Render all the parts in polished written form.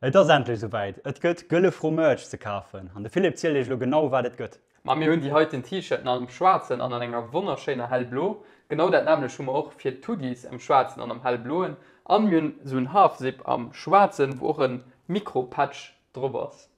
Et ass endlech esouwäit, et gëtt Gëlle Fro Merch ze kafen an de Philippe zielt iech elo genau wat et gëtt. Ma mir hunn déi heiten T-Shirten am schwaarzen an an enger wonnerschéiner hellblo. Genau dat nämmlecht hu mer och fir d'Hoodies am schwaarzen an am hellbloen. An mir hunn esou en Half-Zip am schwaarzen, wou och en Mikro-Patch drop ass.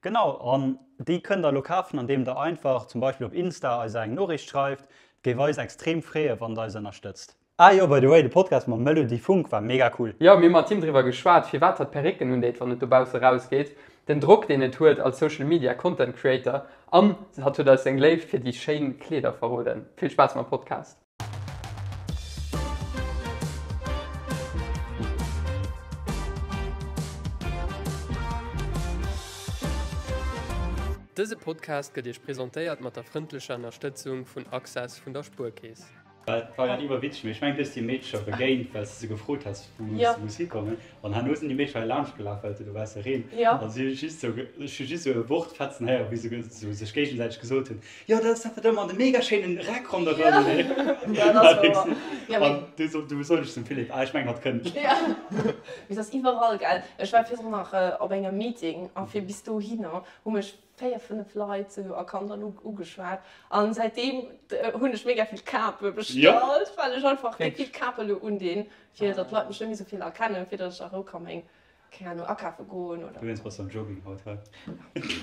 Genau, an déi kënnt der elo kafen andeem der einfach zum Beispill op Insta eis eng Noriicht schreift. Et géif eis extrem freeë wann der eis ënnerstëtzt. Ah jo, by the way, de Podcast mam Melody Funck war mega cool. Jo, mir hu mat him driwwer geschwat, firwat hatt Perrécken undeet, wann et dobausse rausgeet, den Drock, deen et huet als Social Media Content Creator an hatt huet eis seng Léift fir déi schéin Kleeder verroden. Vill Spaass mam Podcast! Dëse Podcast gëtt Iech presentéiert mat der frëndlecher Ënnerstëtzung vun Access vun der Spuerkeess. Et war grad iwwerwitzeg, mee ech mengen du hues déi Meedcher begéint well s de se gefrot has wou se muss hikommen an herno sinn déi Meedcher hei laanscht gelaf well et dobausse reent an si hu just sou, ech hu just sou e Wortfetzen héieren wéi se sou sech géigesäiteg gesot hunn, jo dat ass dat wat ëmmer an de mega schéinen Räck ronderëm an du du sot ech zum Philippe, ah ech mengen hatt kënnt. Mee et ass iwwerall gell, ech war virdrun nach op engem Meeting a fir bis dohinner hu mech 4, 5 Leit sou erkannt an ugeschwat an säitdeem hunn ech mega vill Kape bestallt, well ech einfach déck vill Kape lo undinn, fir datt d'Leit mech net méi sou vill erkennen, fir datt ech a Rou ka meng, keng Ahnung, akafe goen oder. Dowéinst bass du am Jogging haut, hei?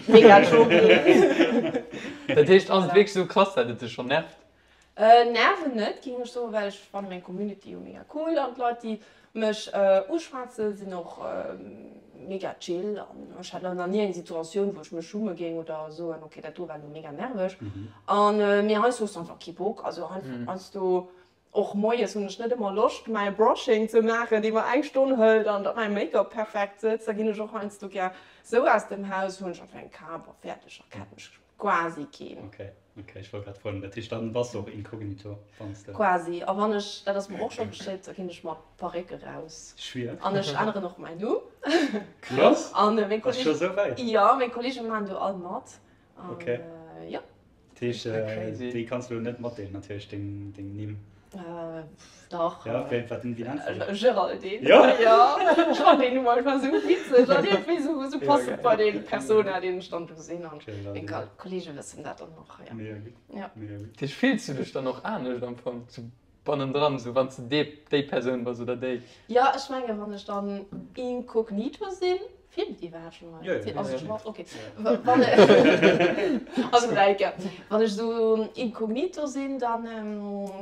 Mega Jogging! Dat heescht, ass et wierklech sou krass, dat et dech schonn nervt? Nerven net, géing ech soen, well ech fannen meng Community jo mega cool an d'Leit déi mech uschwätzen sinn och mega chill an ech hat elo nach ni eng Situatioun wou ech mech schumme géing oder soen ok dat do war elo mega nerveg an mee heiansdo hues du einfach kee Bock, also heiansdo och moies hunn ech net ëmmer Loscht mäi Brushing ze maachen dee mer eng Stonn hëlt an datt mäi Make-up perfekt sëtzt, da ginn ech och heiansdo gär sou aus dem Haus, huelen ech einfach eng Kap a fäerdeg erkennt mech Quasi keen. Ok, ok, ech wollt grad froen. Dat heescht, dann bass de och inkognito, wann s de. Quasi. A wann ech, dat ass mer och scho geschitt, da ginn ech mat Paréck eraus. Schwier. An ech änneren och mäin Numm. Krass! An meng Ass scho sou wäit? Jo, meng Kolleege maachen do all mat. An, jo. Dat heescht, déi kanns de elo net matdeelen natierlech, deng Nimm. Dach. Ja, wéi, wat, wéi nenns de dech? Géraldine. Jo? Jo, ech fannen deen Numm einfach esou witzeg an iergendwéi esou, esou passend bei dee Persona, deen ech dann do sinn. An meng Kollege wëssen dat dann och, jo. Mega gutt. Ja. Mega gutt. Dat heescht, fills du dech dann och anescht am Fong, sou bannendran, sou wann s de dee, déi Persoun bass oder déi? Jo, ech mengen, wann ech dann inkognito sinn, Filmt iwwerhaapt schon mal? Jo, jo. Also schon okay. Wann also like, wann ech sou inkognito sinn, dann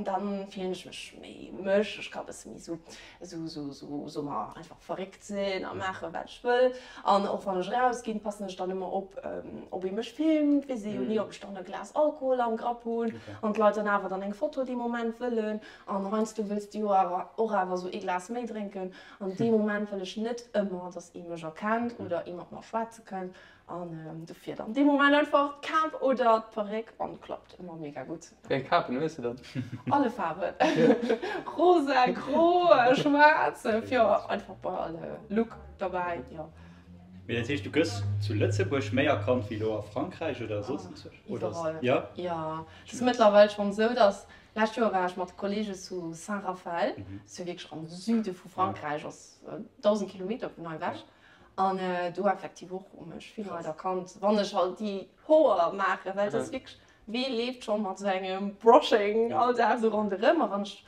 dann fillen ech mech méi mech. Ech ka bësse méi sou sou sou sou sou mer einfach verréckt sinn a maache wat ech wëll. An och wann ech erausginn, passen ech dann ëmmer op, ob ee mech filmt, weess ee jo ni, ob ech dann e Glas Alkohol am Grapp hunn an d'Leit dann awer dann eng Foto dee Moment wëllen. An heiansdo wëlls de jo awer och awer sou ee Glas méi drénken. An deem Moment wëll ech net ëmmer, dass ee mech erkennt oder ee mat mer schwätze kënnt. An dofir dann dee Moment einfach d'Kap oder d'Perréck an klappt ëmmer mega gutt. Wéi eng Kapen hues de dann? Alle Faarwen, rosa, gro, schwaarz, jo einfach bei alle Look derbäi, jo. Mee dat heescht, du gëss zu Lëtzebuerg méi erkannt wéi elo a Frankräich oder soss enzwousch? Iwwerall, Jo? Jo. Et ass mëttlerweil schonn esou, dass Lescht Joer war ech mat Kollege zu Saint-Raphaël, dat ass jo wierklech am Süde vu Frankräich, ass 1.000 Kilometer vun hei ewech. An do effektiv och hu mech vill Leit erkannt, wann ech halt déi Hoer maachen, well et ass wierklech, wee leeft scho mat esou engem Brushing all Dag esou ronderëm? A wann ech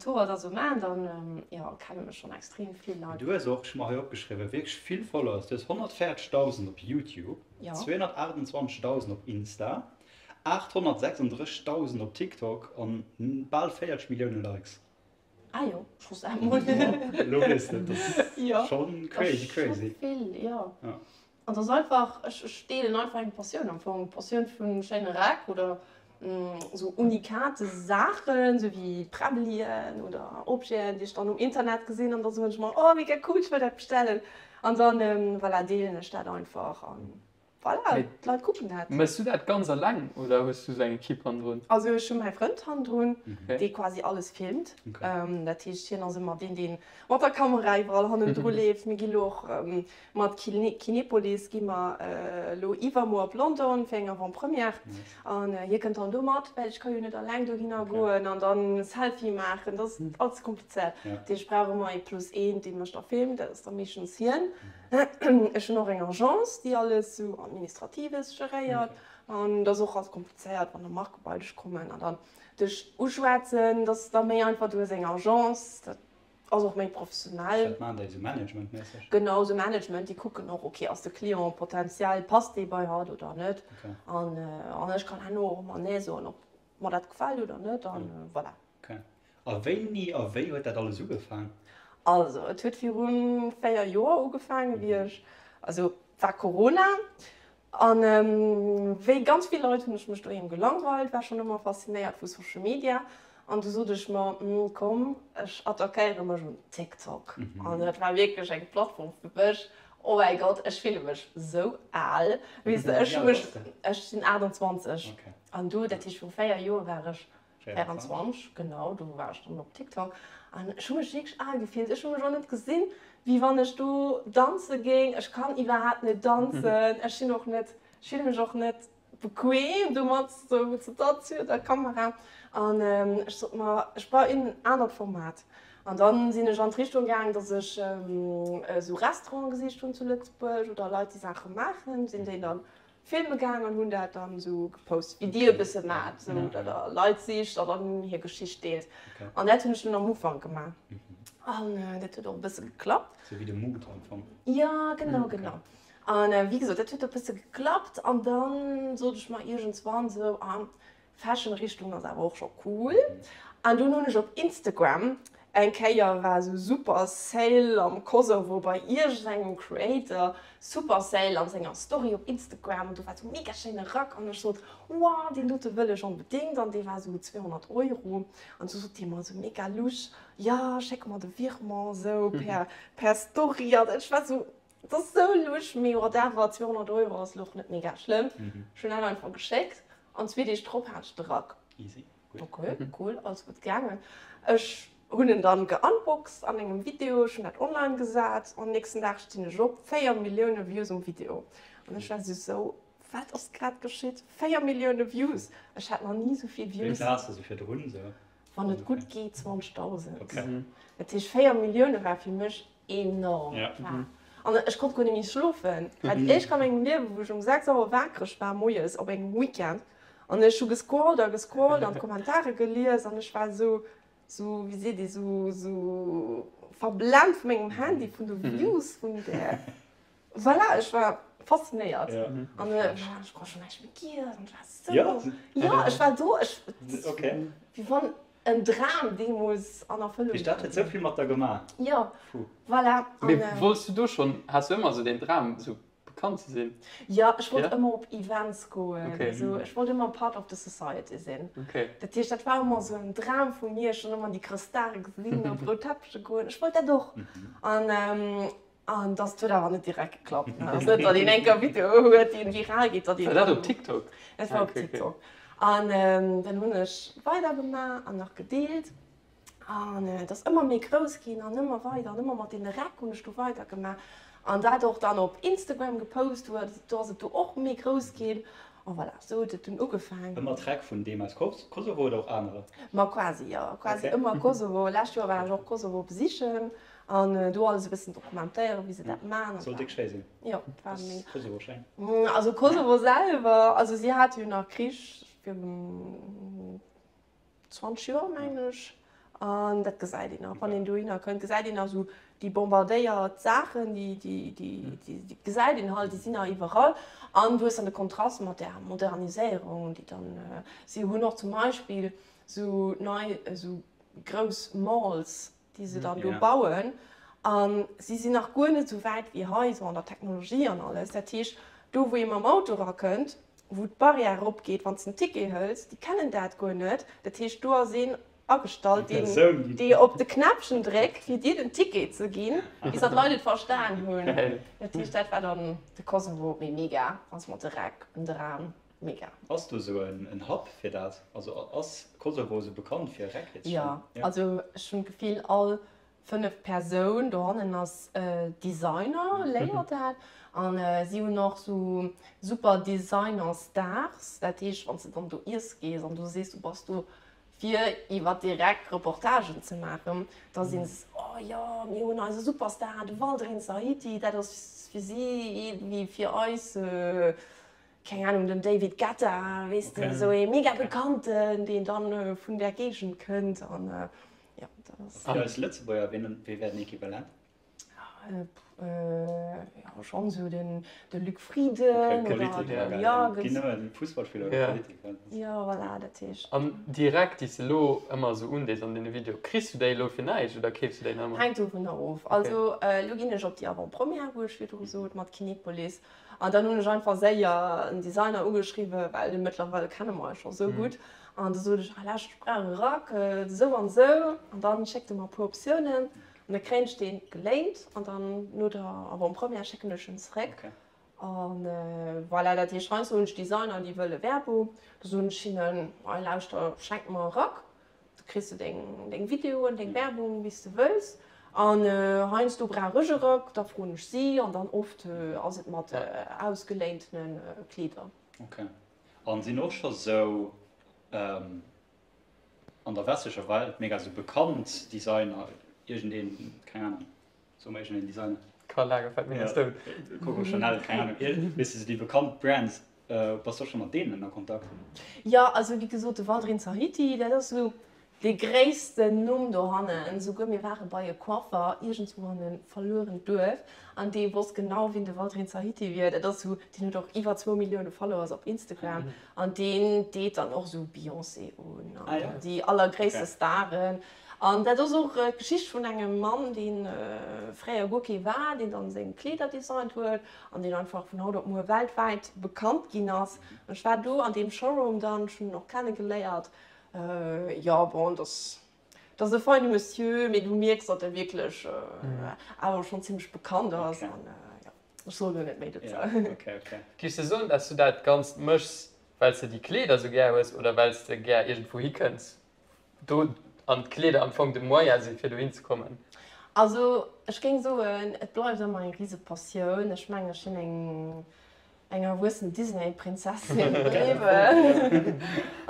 d'Hoer da sou maachen, dann, jo, erkenne mech schonn extrem vill Leit. Du hues och, ech hu mer hei opgeschriwwen, wierklech vill Followers. Du hues 140.000 op YouTube, 228.000 op Insta, 836.000 op TikTok an bal 40 Millioune Likes. Ah jo, ech wosst dat mol net. Elo weess de et, dat ass schonn crazy, crazy. Dat ass scho vill, jo. An et ass einfach, ech deelen einfach eng Passioun am Fong, d'Passioun vu schéine Räck oder esou unikate Saachen, esou wéi Präbbelien oder Objeten, déi ech dann um Internet gesinn an da soen ech mer, oh mega cool, ech wëll dat bestellen. An dann, voilà, deelen ech dat einfach an Voilà, d'Leit kucken dat. Méchs du dat ganz alleng oder hues du sou eng Equipe hannendrun? Also ech hu mäi Frënd hannendrun, dee quasi alles filmt. Dat heescht hien ass ëmmer deen, dee mat der Kamera iwwerall hannendru leeft. Mir gi lo och mat Kinepolis gi mer elo iwwermuer op London fir eng Avant-première. An hie kënnt dann do mat, well ech ka jo net alleng dohinner goen an dann Selfie maachen, dat ass all ze komplizéiert. Dat heescht ech brauch ëmmer ee plus een, dee mech da filmt, dat ass da meeschtens hien. Ech hunn och eng Agence, déi alles sou Administratives geréiert. An dat ass och alt komplizéiert, wann da Marke bei dech kommen an dann dech uschwätzen. Dat ass da méi einfach, du hues eng Agence, dat ass och méi professionell. Wat maachen déi, sou Management-méisseg? Genau, sou Management. Déi kucken och, ok, ass de Client potentiell, passt dee bei hatt oder net? An ech kann herno och ëmmer nee soen, ob mer dat gefält oder net. An voilà. Ok. A wéini a wéi huet dat alles ugefaang? Also, et huet viru 4 Joer ugefaangen, wéi ech, also war Corona, an wéi ganz vill Leit hunn ech mech doheem gelangweilt, war schonn ëmmer faszinéiert vu Social Media, an du sot ech mer, komm, ech attackéiere mech un TikTok. An dat war wierklech eng Plattform fir mech, oh mäi Gott, ech fille mech sou al, weess de, ech hu mech, ech sinn 28, an du, dat heescht viru 4 Joer war ech 24, genau, do war ech dann op TikTok an ech hu mech wierklech al gefillt. Ech hu mech och net gesinn, wéi wann ech do danze géing. Ech kann iwwerhaapt net danzen. Ech sinn och net, ech fille mech och net bequem domat sou ze danzen virun der Kamera. An ech sot mer, ech brauch een anert Format. An dann sinn ech an d'Richtung gaang, dass ech esou Restaurante gesicht hunn zu Lëtzebuerg oder Leit, déi Saache maachen, sinn déi dann Filme gaang an hunn dat dann esou gepost, wéi dir e bësse maacht, esou datt der Leit sicht an dann hir Geschicht deelt. An dat hunn ech dunn am Ufank gemaach an dat huet och e bësse geklappt. Sou wéi de Mood am Fong. Jo, genau, genau. An wéi gesot, dat huet e bësse geklappt an dann sot ech mer iergendswann esou, ah, Fashion Richtung ass awer och scho cool. An dunn hunn ech op Instagram eng Kéier war esou super Sale am Kosovo bei iergendengem Creator, super Sale an senger Story op Instagram an do war esou mega schéine Rack an ech sot wow deen dote wëll ech onbedéngt an dee war esou 200 Euro an du sot dee mer esou mega lusch jo schéck mer de Virement esou per per Story an ech war esou Et ass sou lusch, mee whatever, 200 Euro ass lo och net mega schlëmm. Ech hunn dat einfach geschéckt an zwee Deeg drop hat ech de Rack. Easy, gutt. Ok, cool, alles gutt gaangen. Ech hunn en dann geunboxt an engem Video, ech hunn dat online gesat an nächsten Dag stinn ech op, 4 Millioune Views um Video. An ech war sou, wat ass grad geschitt? 4 Millioune Views! Ech hat nach ni sou vill Views. Wéi vill has de sou virdrun sou? Wann et gutt geet 20.000. Dat heescht 4 Millioune war fir mech enorm. An ech konnt guer net méi schlofen. Dat éischt a mengem Liewen, wou ech um 6 Auer waakreg war moies op engem Weekend an ech hu gescrollt a gescrollt an d'Kommentare gelies an ech war esou, esou, wéi seet ee, esou, esou verblent vu mengem Handy, vun de Views, vun där. Voilà, ech war faszinéiert an ech krut schon näischt méi giess an ech war sou, jo, ech war do, ech, wéi wann en Dram deemools an Erfëllung gaangen. Dat huet sou vill mat der gemaach. Jo, voilà. Mee wollts du do schonn, has du ëmmer sou deen Dram, sou bekannt ze sinn? Jo, ech wollt ëmmer op Events goen, sou, ech wollt ëmmer part of the society sinn. Dat heescht, dat war ëmmer sou en Dram vu mir, ech hunn ëmmer déi grouss Stare gesinn, op rout Teppeche goen, ech wollt dat och. An An dass huet awer net direkt geklappt. Ass net, datt een enker Video huet, deen viral geet, datt een. War dat op TikTok? Dat war op TikTok. An dann hunn ech weider gemaach an nach gedeelt. An et ass ëmmer méi grouss ginn an ëmmer weider an ëmmer mat deene Räck hunn ech do weider gemaach. An dat och dann op Instagram gepost huet, do ass et do och méi grouss ginn. An voilà, esou huet et dunn ugefaangen. Ëmmer d'Räck vun deem aus Kosovo oder och anerer? Ma quasi, jo, quasi ëmmer Kosovo. Lescht Joer war ech och Kosovo besichen. An do alles e bëssen dokumentéieren, wéi se dat maachen. Soll déck schéi sinn. Jo, et war mega. Ass Kosovo schéin? Also Kosovo selwer, also si hate jo nach Krich virun 20 Joer, mengen ech. An dat gesäit een nach, wann een dohinner kënnt, gesäit een nach esou déi bombardéiert Saachen, déi, déi, déi, déi gesäit een halt, déi sinn nach iwwerall. An du hues dann de Kontrast mat där Moderniséierung, déi dann, si hunn och zum Beispill esou nei, esou grouss Malls, déi se dann do bauen, a si sinn nach guer net esou wäit wéi hei, esou an der Technologie an alles. Dat heescht, do wou ee mam Auto erakënnt, wou d'Barrière eropgeet, wann s de en Ticket hëls, déi kennen dat guer net. Dat heescht, do ass een agestallt, deen dee op de Knäppchen dréckt, fir dir den Ticket ze ginn, bis datt d'Leit et verstan hunn. Dat heescht, dat war dann de Kosovo, mee mega, also mat de Räck, en Dram. Mega. Ass do sou en Hub fir dat? Also ass Kosovo sou bekannt fir Räck hierzestellen? Jo, also ech hunn d'Gefill all 5 Persoun dohannen ass Designer, léiert dat. An si hunn och sou super Designer Stars, dat heescht wann s de dann do iesse gees an du sees du bass do fir iwwer déi Räck Reportagen ze maachen, da sinn se oh. oh jo, mir hunn eise Superstar, de Valdrin Sahiti, dat ass fir si wéi fir eis, keng Ahnung, den David Guetta, weess de, esou ee mega bekannten, deen dann vun där Géigend kënnt an jo, dat ass. Fir eis Lëtzebuerger, wien, wee wär den Equivalent? Jo, schonn esou den de Luc Frieden oder Politiker, gell? Jo, ginn nëmmen Fussballspiller oder Politiker. Jo, voilà, dat heescht. An déi Räck, déi s de elo ëmmer esou undees an deene Videoe, kriss du déi elo fir näischt oder keefs du déi nach ëmmer? Hänkt dovunner of. Also elo ginn ech op déi Avant-première, wou ech virdru sot, mat Kinepolis. An dann hunn ech einfach séier en Designer ugeschriwwen, well mëttlerweil kenne mer eis scho sou gutt. An da sot ech, ah lauscht, ech brauch e Rack, esou an esou. An dann schéckt e mer e puer Optiounen. An da kréien ech deen geléint an dann no der Avant-première schécken ech en zeréck. An voilà, dat heescht heiansdo hunn ech Designer, déi wëlle Werbung, da soen ech hinnen, hei lauschter, schenk mer e Rack, da kriss de deng deng Videoen, deng Werbung, wéi s de wëlls. An heiansdo brauch ech e Rack, da froen ech si an dann oft ass et mat ausgeléintene Kleeder. Ok. An sinn och scho sou An der westlecher Welt mega sou bekannt Designer, iergendeen, keng Ahnung, so mer iergendeen Designer. Karl Lagerfeld, meng ass dout. Coco Chanel, keng Ahnung, weess de, sou déi bekannt Brands, bass du och scho mat deenen a Kontakt? Jo, also wéi gesot, de Valdrin Sahiti, dat ass sou dee gréissten Numm dohannen. Souguer mir ware bei e Coiffer iergendswou an e verluerent Duerf an dee wosst genau, wien de Valdrin Sahiti wier. Dat ass sou, deen huet och iwwer zwou Millioune Followers op Instagram. An deen deet dann och esou Beyoncé un an déi allergréisste Staren. An dat ass och d'Geschicht vun engem Mann, dee fréier guer kee war, deen dann seng Kleeder designt huet an deen einfach vun haut op muer weltwäit bekannt ginn ass. An ech war do an deem Showroom dann, ech hunn en och kenne geléiert. Jo, bon, dass dat ass e feine Monsieur, mee du mierks, datt e wierklech awer schonn zimmlech bekannt ass. An jo. Ech soen elo net méi dozou. Giffs de soen, dass du dat Ganzt méchs, well s de déi Kleeder esou gär hues oder well s de gär iergendwou hikënns do an d'Kleeder am Fong de Moyen sinn, fir dohin ze kommen? Also ech géing soen, et bleift ëmmer eng rise Passioun. Ech mengen, ech sinn eng Eng erwuessen Disney-Prinzessin bliwwen.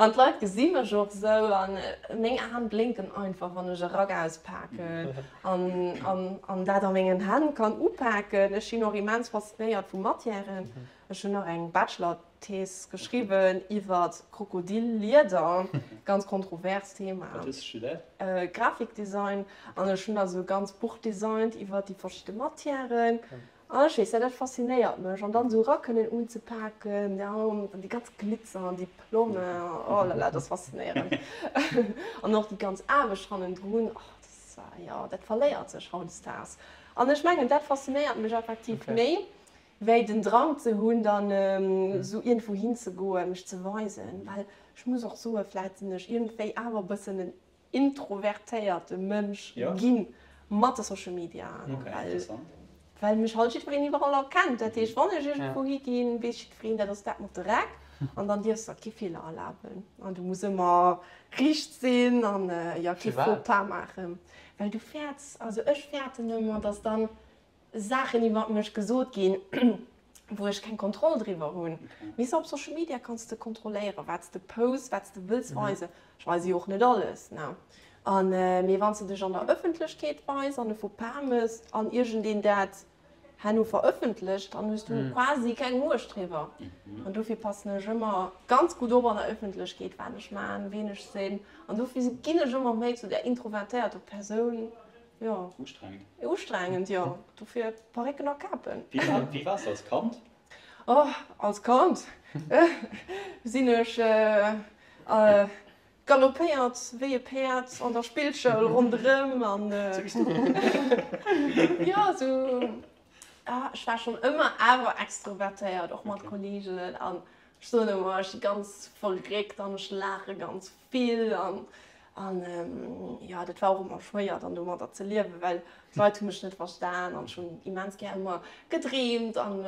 An d'Leit gesi mech och esou an meng Aen blénken einfach, wann ech e Rack auspaken an dat a mengen Hänn kann upaken. Ech sinn och immens faszinéiert vu Matièren. Ech hunn och eng Bachelor-Thees geschriwwen iwwer Krokodillieder, ganz kontrovers Thema. Wat hues de studéiert? Grafikdesign. An ech hunn da sou e ganz Buch designt iwwer déi verschidde Matièren. An ech weess net, dat faszinéiert mech. An dann esou era kënnen unzepaken, an déi ganz Glitzer an déi Plommen, oh la la, dat ass faszinéierend. An och déi ganz Aarbecht hannendrun, oh dat ass, jo, dat verléiert sech hautdesdaags. An ech mengen, dat faszinéiert mech effektiv méi, wéi den Drang ze hunn, dann esou iergendwou hinzegoen, mech ze weisen. Well ech muss och soen, vläit sinn ech iergendwéi awer e bëssen en introvertéierte Mënsch ginn mat de Social Media, well mech halt jiddwereen iwwerall erkennt. Dat heescht, wann ech iergendwou higinn, weess jiddwereen, dat ass dat mat de Räck an dann dierfs der kee Feeler erlaben an du muss ëmmer riicht sinn an jo kee Faux pas maachen, well du fäerts, also ech fäerten ëmmer, dass dann Saachen iwwert mech gesot ginn, wou ech keng Kontroll driwwer hunn. Weess de, op Social Media kanns de kontrolléieren, wat s de posts, wat s de wëlls weisen. Ech weise jo och net alles, ne? An, mee wann s de dech an der Ëffentlechkeet weis an e Faux-pas méchs an iergendeen dat herno verëffentlecht, dann hues du quasi keng Muecht driwwer. An dofir passen ech ëmmer ganz gutt op an der Ëffentlechkeet, wat ech maachen, ween ech sinn. An dofir ginn ech ëmmer méi zu där introvertéierter Persoun. Jo. Ustrengend. Ustrengend, jo. Dofir Parécken a Kapen. Wéi waars de als Kand? Oh, als Kand sinn ech galoppéiert wéi e Päerd an der Spillschoul ronderëm an. Sou wéi s du. Jo, sou. Ech war schonn ëmmer awer extrovertéiert, och mat Kolleegen. An ech soen ëmmer, ech si ganz verréckt an ech laache ganz vill an an jo dat war och ëmmer schwéier dann domadder ze liewen, well d'Leit hu mech net verstan an ech hunn immens gär ëmmer gedreemt an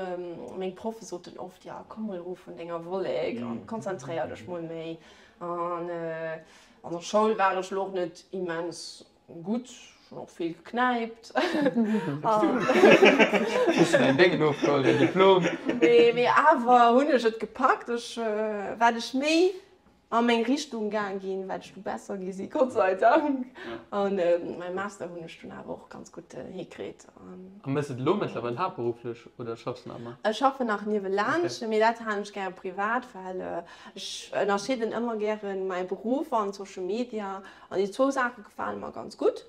meng Proffe soten oft, jo komm mol erof vun denger Wollek an konzentréier dech mol méi an an der Schoul war ech lo och net immens gutt, ech hunn och vill geknäipt an Hues du däin Déngen ofgeholl, däin Diplom? Mee awer hunn ech et gepackt, ech wat ech méi. A meng Richtung gaang ginn, wat ech du besser gi si, Gott sei Dank. An mäi Master hunn ech dunn awer och ganz gutt hikritt. A méchs de et elo mëttlerweil haaptberufflech oder schaffs de nach ëmmer? Ech schaffen nach niewelaanscht, mee dat halen ech gäre privat, well ech ënnerscheeden ëmmer gäre mäi Beruff an Social Media. An déi zwou Saache gefale mer ganz gutt.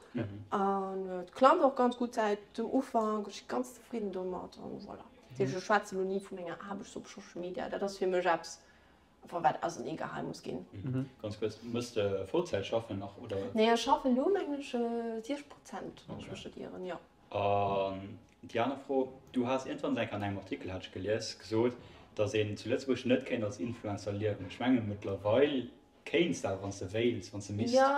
An et klappt och ganz gutt säit dem Ufank. Ech si ganz zefridden domat an voilà. Dat heescht, ech schwätze elo ni vu menger Aarbecht op Social Media. Dat ass fir mech eppes, Enfin, wat ausernee gehal muss ginn. Ganz kuerz, Mëss de Vollzäit schaffen nach, oder? Nee, ech schaffen elo, mengen ech, 60 Prozent, wann ech mech net ieren, jo. An déi aner Fro, Du has iergendwann enk an engem Artikel, hat ech gelies, gesot, datt een zu Lëtzebuerg net kéint als Influencer liewen. Ech mengen, mëttlerweil kéints de awer, wann s de wéilts, wann s de misst. Jo,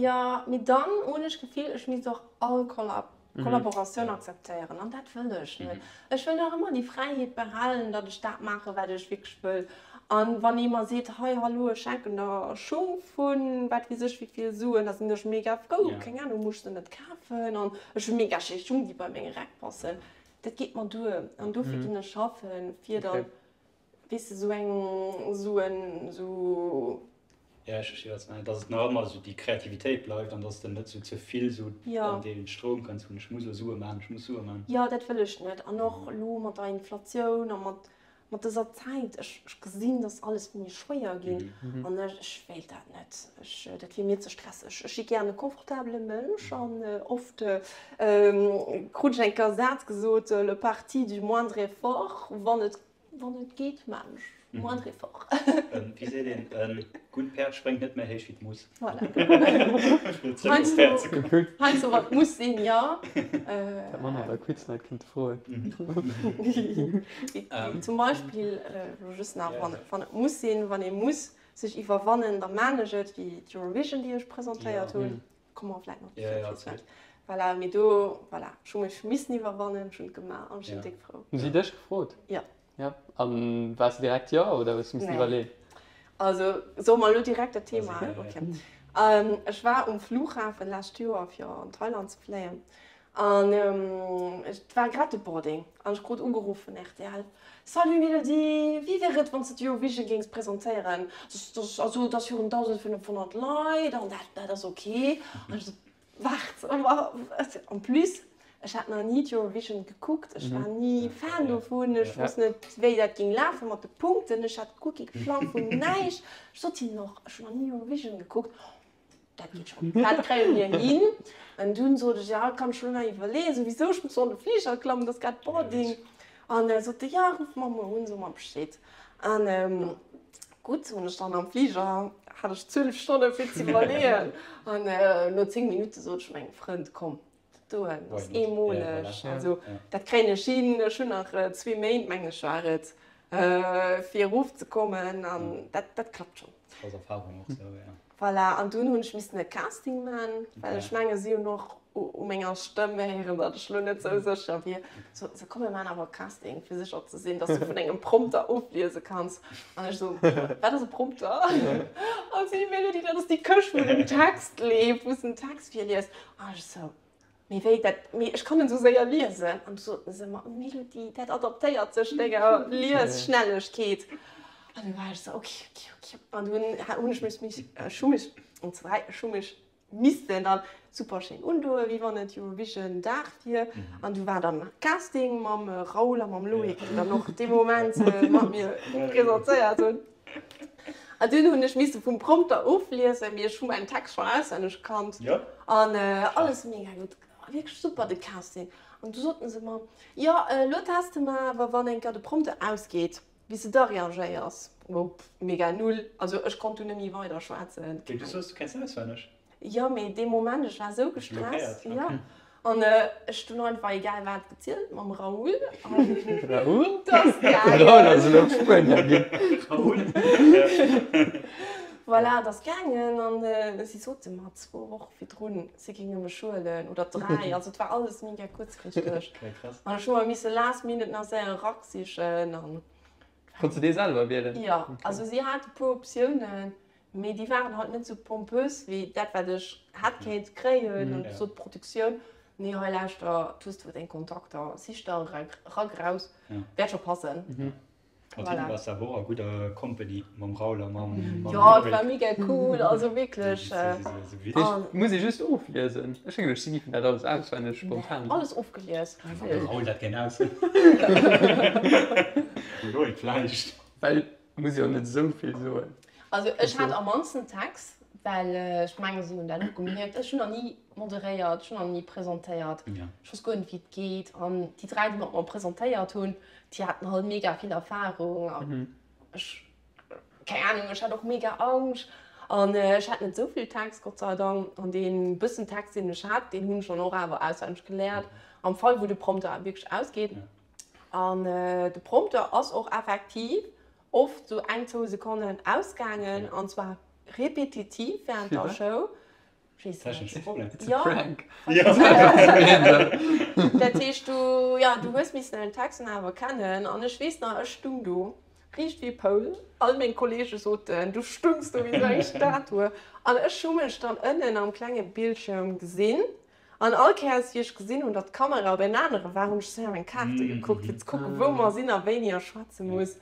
jo, mee dann hunn ech d'Gefill, ech misst och all Kollab Kollaboratioun akzeptéieren an dat wëll ech net. Ech wëll nach ëmmer déi Fräiheet behalen, datt ech dat maachen, wat ech wierklech wëll. An wann ee mer seet, hei hallo, ech schenken der Schung vu wat weess ech wéi vill Suen, da sinn ech mega frou. Keng Ahnung, muss ech se net kafen an ech hu mega schéi Schung, déi bei menge Räck passen. Dat geet mer duer an dofir ginn ech schaffen, fir dann Weess de, sou eng, sou en, sou. Ja, ech versti wat s de mengs, dass et nach ëmmer esou déi Kreativitéit bleift an dass de net esou ze vill esou an dee Stroum kënns vun ech muss elo Sue maachen, ech muss Sue maachen. Jo, dat wëll ech net. An och elo mat der Inflatioun a mat, mat dëser Zäit, ech, ech gesinn, dass alles méi schwéier ginn an ech, ech wéilt dat net. Ech, dat wier mir ze stresseg. Ech si gären e confortabele Mënsch an oft krut ech eng Kéier e Saz gesot, le parti du moindre effort, wann et Wann et geet, maan ech moindre effort. Wéi seet een, e gutt Päerd spréngt net méi héich wéi d'Muss. Voilà. Heiansdo wann et muss sinn, jo. Dat manner der Quiz Night kéinte froen. Zum Beispill, elo just nach, wann et muss sinn, wann ee muss sech iwwerwannen, da maan ech et, wéi d'Eurovision, déi ech presentéiert hunn. Komme mer vläit nach dozou. Voilà, mee do, voilà, ech hu mech missen iwwerwannen, ech hunn et gemaach an ech sinn déck frou. Hu si dech gefrot? Jo. Jo. An waars de direkt jo oder hues du missen iwwerleeën? Also soe mer elo direkt dat Thema? Ok. Ech war um Flughafen lescht Joer fir an Thailand ze fléien an et war grad de Boarding an ech krut ugeruff vun rtl, Salut Mélodie, wéi wier et wann s de d'Eurovision géings presentéieren? Also et ass virun 1.500 Leit an dat dat ass ok. An ech esou, Waart, en plus ech hat nach ni d'Eurovision gekuckt, ech war ni Fan dovun, ech wosst net wéi dat géing lafe mat de Punkten, ech hat guer kee Plang vun näischt. Ech sot hinnen och, ech hunn nach ni Eurovision gekuckt. Dat geet schonn, dat kréie mir hin. An dunn sot ech, ja, kann ech elo nach iwwerleeën, souwisou, ech muss an de Fliger klammen, et ass grad Boarding. An da sot e, ja, ruff mer muer un, so mer Bescheed. An gutt, hunn ech dann am Fliger, hat ech 12 Stonne fir ze iwwerleeën. An no 10 Minutte sot ech mengem Frënd, komm, dat doen ass eemoleg, also dat kréien ech hin, ech hunn nach zwee Méint, mengen ech war et, fir erofzekommen an dat, dat klappt schonn. Ass Erfahrung och sou, ja. Voilà, an dunn hunn ech missen e Casting man, well ech menge si hunn och u menger Stëmm héieren, datt ech lo net sou sécher wier. Soten se, komm mir man awer e Casting, fir sécher ze sinn, datt s du vun engem Prompter ofliese kanns. An ech sou, wat ass e Prompter? An si, Melody, dat ass déi Këscht, wou den Text leeft, wou s den Text virliest. An ech sou, Mee wéi dat, mee ech kann net esou séier liesen. An du soten se mer, Melody, dat adaptéiert sech denger Liesschnellegkeet. An du war ech sou, ok, ok, ok. An dunn hunn ech mech, mech, ech hu mech, an zwar, ech hu mech missten dann super schéin undoen, wéi wann et Eurovision Dag wier. An du war dann Casting mam Raoul a mam Loïc, déi dann och dee Moment mat mir presentéiert hunn. An dunn hunn ech misse vum Prompter ofliesen, mee ech hu mäin Text schonn auswenneg kannt. An alles mega gutt, wierklech super de Casting. An du soten se mer, jo elo teste mer awer wann eng Kéier de Prompter ausgeet, wéi s de da reagéiers. Mega null, also ech konnt dunn net méi weider schwätzen. Wéi, du soos du kenns auswenneg? Jo, mee dee Moment, ech war esou gestresst, jo. An ech hunn einfach egal wat gezielt mam Raoul. Raoul? Dass gaangen. Raoul ass elo op Spuenier ginn. Raoul? Voilà, et ass gaangen an si sote mer zwou Woche virdrun, si géinge mech huelen, oder dräi, also et war alles mega kuerzfristeg. Okay, krass. An ech hu mer misse last minute nach séier e Rack sichen an. Konns du dee selwer wielen? Jo, also si hat e puer Optiounen. Mee déi waren halt net sou pompös wéi dat wat ech hätt kéint kréien. An du sot d'Produktioun, nee hei lauschter, du hues do deng Kontakter, sich der e Rack raus, wäert scho passen. Mat hinne Voilà. waars de awer och a gudder Company, mam Raoul a mam Jo, et Loïc. war mega cool, also wierklech. Dat muss ee just ofliesen. Ech denken, ech si giffen dat alles auswenneg spontan. Alles ofgelies. Wann de Raoul dat géing aus. De Loïc vläicht. Well muss jo net esou vill soen. Also ech hat am mannsten Text, well ech mengen si hunn dat och gemierkt, ech hunn nach ni moderéiert, ech hunn nach ni presentéiert, ech wosst guer net wéi et geet an déi 3 déi mat mer presentéiert hunn, déi haten halt mega vill Erfahrung an ech, keng Ahnung, ech hat och mega Angscht an ech hat net esou vill Text Gott sei Dank an dee bëssen Text deen ech hat, deen hunn ech dann och awer auswenneg geléiert am Fall wou de Prompter wierklech ausgeet. An de Prompteur ass och effektiv oft sou eng, zwou Sekonnen ausgaangen, an zwar repetitiv während der Show. Technesche Problem. It's a prank. Dat heescht, du, jo, du hues missen däin Text dann awer kennen. An ech weess nach, ech stung do riicht wéi e Poul. All meng Kolleege soten, du stungs do wéi sou eng Statue. An ech hu mech dann ënnen am klenge Bildschirm gesinn. An all Kéiers wéi ech gesinn hunn, datt d'Kamera op en anere war, hunn ech séier meng Kaarte gekuckt, fir ze kucken, wou mer sinn a wéini ech schwätze muss.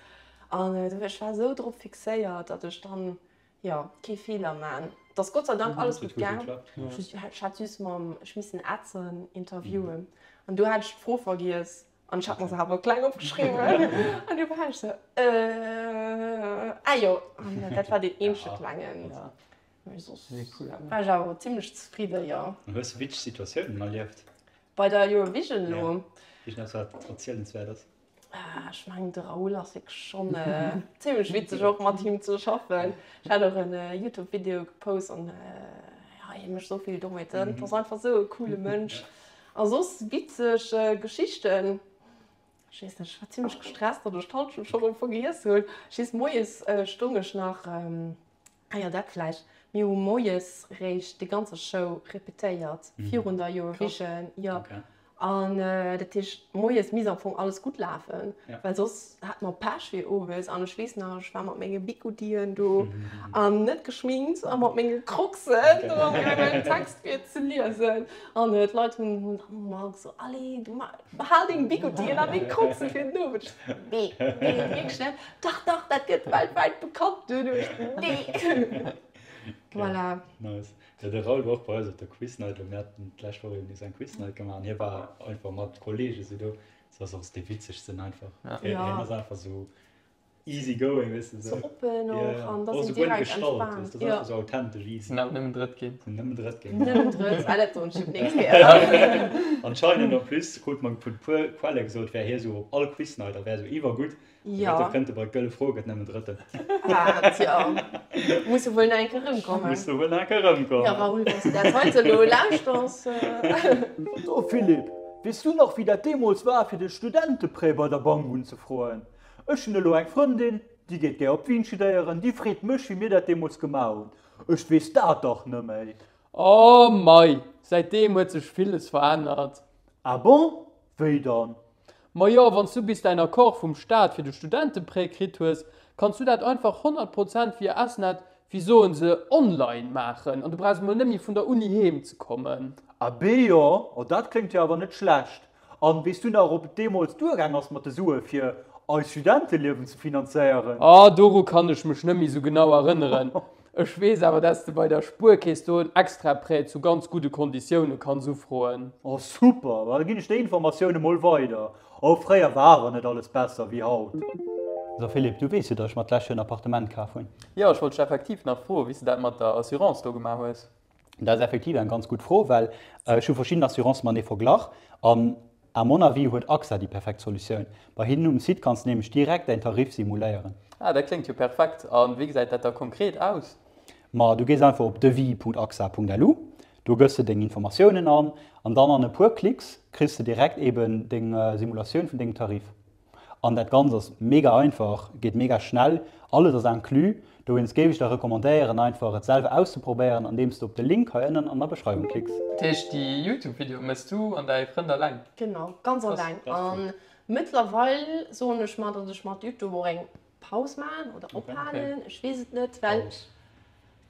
An ech war esou drop fixéiert, datt ech dann, jo, kee Feeler man. Et ass Gott sei Dank alles gutt gaang. Ech hat just mam, ech missen Edson interviewen an do hat ech d'Fro vergiess an ech hat mer se awer kleng opgeschriwwen. An du war ech sou, äh, ah jo. An dat war deen eenzege klengen. Mee soss war ech awer zimlech zefridden, jo. An hues de witzeg Situatiounen erlieft? Bei der Eurovision elo? Ja, iergendeppes wat erzielenswäert ass? Ech mengen de Raoul ass wierklech schonn zimlech witzeg och mat him ze schaffen. Ech hat och en Youtube Video gepost an jo hie mécht esou vill Dommheeten, ass einfach esou e coole Mënsch. A soss witzeg Geschichten, ech weess net, ech war zimlech gestresst, datt ech d'Halschent scho rëm vergiess hunn. Ech weess moies stoung ech nach Ah jo, dat vläicht. Mir hu moies réischt déi ganze Show repetéiert virun der Eurovision. Jo. An dat heescht, moies misst am Fong alles gutt lafen, well soss hat mer Pech fir owes. An ech weess nach, ech war mat menge Bigoudien do an net geschminkt a mat menge Crocsen do amgaangen, mäin Text virzeliesen. An d'Leit hunn dann ëmmer gesot, Allez, du behal deng Bigoudien an deng Crocsen fir den Owend. Nee, nee, wierklech net. Dach, dach, dat gëtt weltwäit bekannt doduerch. Nee. Voilà. Nice. Jo, de Raoul war och bei eis op der Quiz Night. Mir haten d'lescht Woch eben nees eng Quiz Night gemaach an hie war einfach mat Kollege sou do. Dat ass och dee witzegsten einfach. Ja. Hien ass einfach sou easy going, weess de. Sou oppen och an da sinn sinn direkt gestallt, entspaant. Dat ass einfach sou authentesch easy. Sinn awer nëmmen Drëtt ginn. Sinn nëmmen Drëtt ginn. Nëmmen Drëtt, ah dat soen ech jo d'nächst Kéier. Anscheinend en plus krut mer vun puer Quelle gesot, wär hie sou op all Quiz Night a wär sou iwwergutt. Jo. Da kënnt e bei d'Gëlle Fro, gëtt nëmmen Drëtten. Ah, tja. Muss e wuel nach eng Kéier erëmkommen. Muss e wuel nach eng Kéier erëmkommen. Jo, Raoul, wann s de dat heite elo lauschters. So Philippe, weess du nach wéi dat deemools war fir de Studenteprêt bei der Bank unzefroen? Ech hunn elo eng Frëndin, déi geet gär op Wien studéieren, déi freet mech wéi mir dat deemools gemaach hunn. Ech weess dat dach nëmméi. Oh mei, säitdeem huet sech villes verännert. Ah bon? Wéi dann? Majo, wann s du bis däin Accord vum Staat fir de Studenteprêt kritt hues, kanns du dat einfach 100 Prozent via SNet, wéi soen se, online maachen an du brauchs emol net méi vun der Uni heem ze kommen. Abee jo, oh dat kléngt jo awer net schlecht. An weess du nach ob et deemools duergaang ass mat de Sue fir eist Studenteliewen ze finanzéieren? Ah, doru kann ech mech net méi sou genau erënneren. Ech weess awer, dass de bei der Spuerkeess do en Extraprêt zu ganz gudde Konditioune kanns ufroen. Oh super, da ginn ech déi Informatioun emol weider. Oh, fréier war awer net alles besser wéi haut. So Philippe, du weess jo, dass ech mer d'lescht Joer en Appartement kaf hunn. Jo, ech wollt dech effektiv nach froen, wéi s de dat mat der Assurance do gemaach hues. Dat ass effektiv eng ganz gutt Fro, well ech hu verschidden Assurancë matenee verglach an à mon avis huet AXA déi perfekt Solutioun. Bei hinnen um Site kanns de nämlech direkt däin Tarif simuléieren. Ah, dat kléngt jo perfekt. A wéi gesäit dat da konkret aus? Ma du gees einfach op devis.axa.lu, do gëss de deng Informatiounen an an dann an e puer Klicks kriss de direkt eben deng Simulatioun vun dengem Tarif. An dat Ganzt ass mega einfach, geet mega schnell, alles ass inclus. Dowéinst géif ech der recommandéieren einfach et selwer auszeprobéieren andeems de op de Link hei ënnen an der Beschreiwung klicks. Dat heescht déi Youtube Videoe mëss du an däi Frënd alleng? Genau, ganz alleng. An mëttlerweil soen ech mer, datt ech mat Youtube och eng Paus maachen oder ophalen, ech weess et net, well.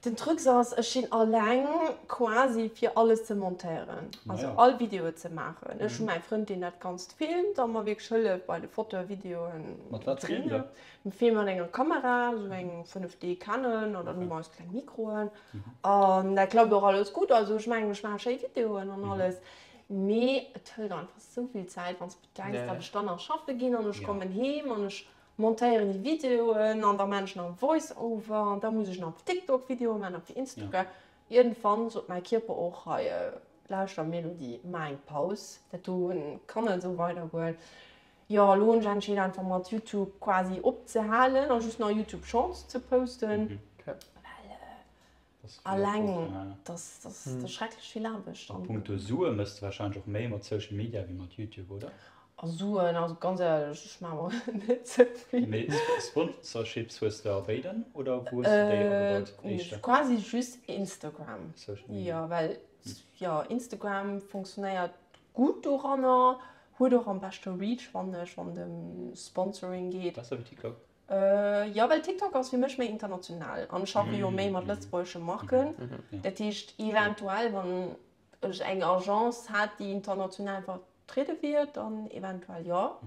Den Truc ass, ech sinn alleng quasi fir alles ze montéieren, also all Videoe ze maachen. Ech hu mäi Frënd deen dat Ganzt filmt a mer wierklech hëlleft bei de Fotoe, Videoen. Mat wat filmt der? Mir filme mat enger Kamera, esou eng 5D Canon an dann hu mer eis kleng Mikroen an dat klappt och alles gutt. Also ech mengen ech maache schéi Videoen an alles, mee et hëlt einfach esou vill Zäit wann s de bedenks, datt ech dann nach schaffe ginn an ech kommen heem an ech Montéieren déi Videoen an da maan ech nach Voice Over an da muss ech nach fir TikTok Videoen maan an fir Instagram. Iergendwann sot mäi Kierper och, hei lauschter Melody, maach eng Paus, dat do kann net esou weider goen. Jo elo hunn ech entscheet einfach mat Youtube quasi opzehalen a just nach Youtube Shorts ze posten, well Alleng, dass ass schrecklech vill Aarbecht. A punkto Sue mëss de warscheinlech och méi mat Social Media wéi mat YouTube, oder? A Suen, also ganz éierlech, ech maache mer net sou vill. Mee Sponsorships hues de a béiden, oder wou hues de déi agebaut éischter? Quasi just Instagram. Social Media. Jo, well jo Instagram funktionéiert gutt doranner, huet och am beschte Reach, fannen ech, wann et ëm Sponsoring geet. Besser wéi TikTok? Jo, well TikTok ass fir mech méi international an ech schaffe jo méi mat lëtzebuergesche Marken. Dat heescht eventuell, wann ech eng Agence hätt, déi international vertriede wier, dann eventuell jo.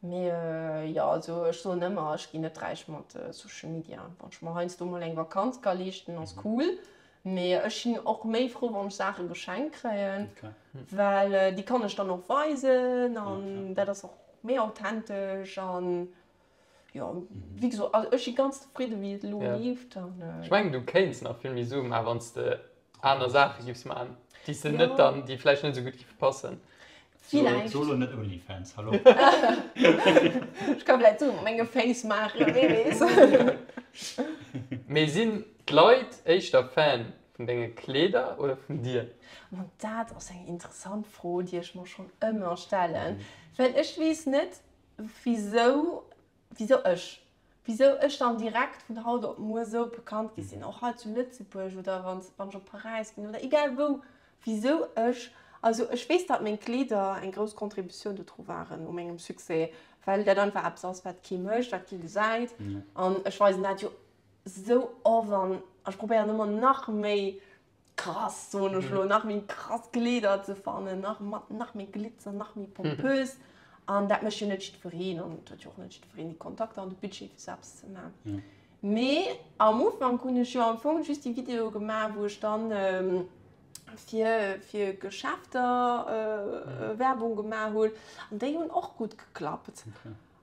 Mee jo, also ech soen ëmmer, ech ginn net räich mat Social Media. Wann ech mer heiansdo mol eng Vakanz ka leeschten, ass cool. Mee ech sinn och méi frou, wann ech Saache geschenkt kréien, well déi kann ech dann och weisen an dat ass och méi authentesch an Jo, wéi gesot, also ech si ganz zefridde wéi et elo leeft an. Ech mengen du kéints nach vill méi Sue maachen, wann s de aner Saache giffs maachen, déi s de net dann, déi vläicht net esou gutt giffe passen. Villäicht. So elo net Onlyfans, hallo. Ech ka vläicht Sue mat menge Féiss maachen, wee weess. Mee sinn d'Leit éischter Fan vun denge Kleeder oder vun dir? Ma dat ass eng interessant Fro, déi ech mer schonn ëmmer stellen, well ech weess net, Wisou, wisou ech? Wisou ech dann direkt vun haut op muer sou bekannt gi sinn, och hei zu Lëtzebuerg oder wann ech op Paräis ginn oder egal wou, wisou ech? Also ech weess, datt meng Kleeder eng grouss Contributioun dodru waren u mengem Succès, well dat einfach eppes ass, wat kee mécht, wat kee gesäit an ech weisen dat jo sou oft an ech probéieren ëmmer nach méi krass, soen ech elo, nach méi krass Kleeder ze fannen, nach mat nach méi Glitzer, nach méi pompös. An dat mécht jo net jiddwereen an et huet jo och net jiddwereen déi Kontakter an de Budget fir sou eppes ze maachen. Mee am Ufank hunn ech jo am Fong just déi Videoe gemaach, wou ech dann fir fir Geschäfter Werbung gemaach hunn an déi hunn och gutt geklappt.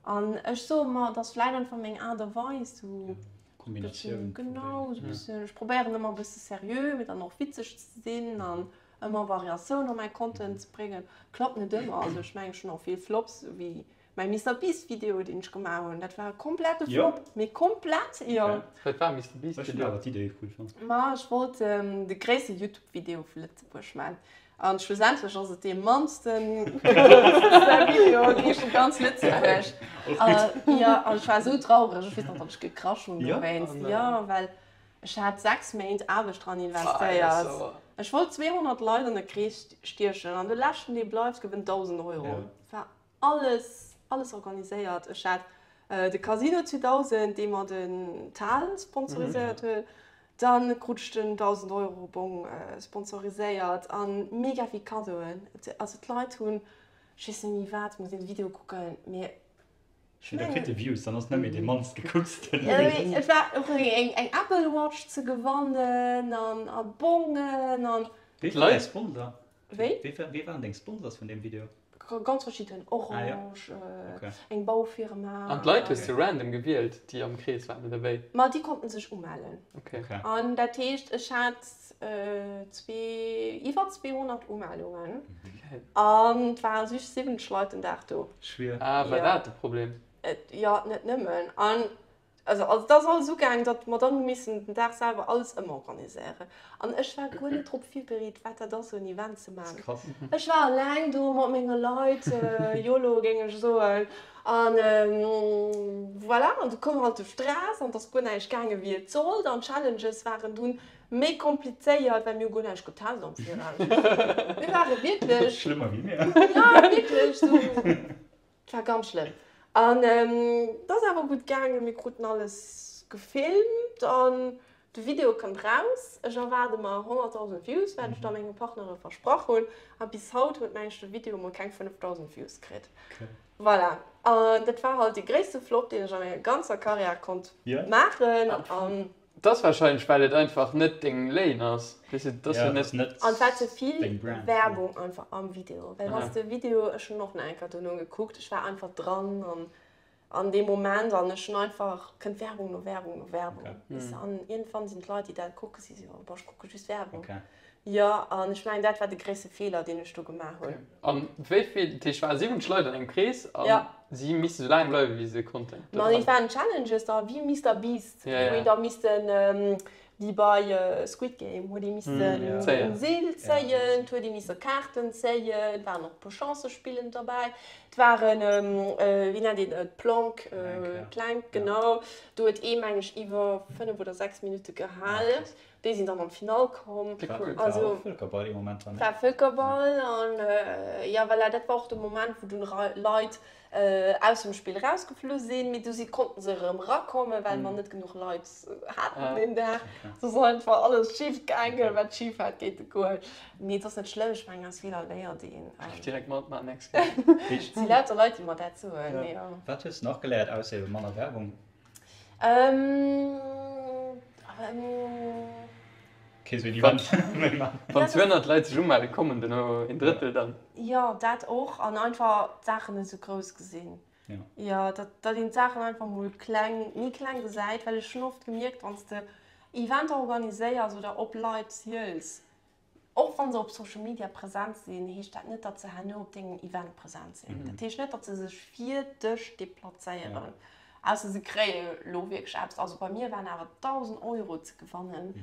An ech soe mer, et ass vläicht einfach meng Aart a Weis, sou Kombinatioun. Genau, esou e bëssen. Ech probéieren ëmmer e bësse seriö, mee dann och witzeg ze sinn an ëmmer Variatioun a mäi Content ze bréngen. Klappt net ëmmer, also ech mengen, ech hunn och vill Flops, esou wéi mäi Mister Beast Video, deen ech gemaach hunn. Dat war e komplette Flop, mee komplett, jo. Wat war Mister Beast Video? Ech hunn awer d'Idee cool fonnt. Ma ech wollt de gréisste Youtube Video vu Lëtzebuerg maachen. An schlussendlech ass et dee mannsten gekuckte Video gewiescht vu ganz Lëtzebuerg. Jo, an ech war esou traureg, ech weess nach, datt ech gekrasch hunn dowéinst. Jo, well ech hat 6 Méint Aarbecht dran investéiert. Ech wollt 200 Leit an e Krees stiechen an de leschten, dee bleift, gewënnt 1.000 Euro. War Alles, alles organiséiert. Ech hat de Casino 2000, dee mer den Tal sponsoriséiert huet. Dann krut ech den 1.000 Euro Bong sponsoriséiert a mega vill Kaddoen. Also d'Leit hunn, ech weess net méi wat, muss een de Video kucken, mee ech mengen. Da kritt e Views, dann ass net méi dee mannst gekucksten. Jo, mee et war och eng Apple Watch ze gewannen an a Bongen an. Wéi war däi Sponsor? Wéi? Wee waren deng Sponsors vun deem Video? Ganz verschidden, Orange, eng Baufirma. An d'Leit hues du random gewielt, déi am Krees waren, oder wéi? Ma déi konnten sech umellen. An dat heescht, ech hat iwwer 200 Umellungen an et ware just 70 Leit den Dag do. Schwier. Ah, war dat de Problem? Jo, net nëmmen. An Also et ass alles ugaang, datt mer dann hu missen den Dag selwer alles ëmorganiséieren. An ech war guer net drop virbereet, wat dat ass, esou en Event ze maachen. Ech war eleng do mat menge Leit, yolo géing ech soen. An voilà, an du koum halt de Stress an et ass guer näischt gaange wéi et sollt. An d'Challenges waren dunn méi komplizéiert, well mir hu guer näischt getest am Viraus. Mir ware wierklech. Schlëmmer wéi mir. Jo, wierklech esou. Et war ganz schlëmm. An et ass awer gutt gaangen, mir kruten alles gefilmt an. De Video kënnt raus, ech erwaarde mer 100.000 Views, wat ech da menge Partnere versprach hunn. A bis haut huet mengen ech de Video mol keng 5.000 Views kritt. Voilà. An dat war halt dee gréisste Flop, deen ech a menger ganzer Karriär konnt maachen. An. Dat ass warscheinlech, well et einfach net deng Lane ass. Weess de, dat ass jo net. An et war ze vill Werbung einfach am Video. Well wann s de Video, ech hunn och nach eng Kéier dono gekuckt, ech war einfach dran an An deem Moment, an ech hunn einfach, kënnt Werbung no Werbung no Werbung, weess de, an iergendwann sinn d'Leit, déi dat kucken, si sou, boah, ech kucke just Werbung. Jo, an ech mengen, dat war de gréisste Feeler, deen ech do gemaach hunn. An wéi vill, dat heescht, et ware 70 Leit an engem Krees a si misste sou laang bleiwen, wéi se konnten? Ma et waren Challenges da wéi Mister Beast, wou een da missten, wéi bei Squid Game, huet ee missten um Seel zéien, et huet ee misse Kaarten zéien, et waren och e puer Chancespillen derbäi. Et waren, wéi nennt een et, Plank, Plank, genau. Do huet ee, meng ech, iwwer 5 oder 6 Minutte gehal. Déi sinn dann an d'Finall komm. War och Vëlkerball ee Moment dran, ne? War Vëlkerball an, jo, voilà, dat war och de Moment, wou dunn Leit aus dem Spill erausgeflu sinn, mee du si konnten se erëm erakommen, well mer net genuch Leit haten deen Dag. Et ass einfach alles schif gaangen, wat schif hat kéinte goen. Mee et ass net schlëmm, ech mengen aus Feeler léiert een. Ech géif direkt matmaachen nächst Kéier. Et si lauter Leit, déi mer dat soen, jo. Wat hues de nach geléiert ausser ebe manner Werbung? Kee sou een Event méi maachen. Wann 200 Leit sech umellen, kommen duerno een Drëttel dann. Jo, dat och. An einfach d'Saachen net sou grouss gesinn. Jo, datt een d'Saachen einfach mol kleng, méi kleng gesäit. Well ech hunn oft gemierkt, wann s de Eventer organiséiers oder op Leit ziels, Och wann se op Social Media present sinn, heescht dat net, datt se herno op dengem Event present sinn. Dat heescht net, datt se sech fir dech deplazéieren, ausser se kréie lo wierklech eppes. Also bei mir waren awer 1.000 Euro ze gewannen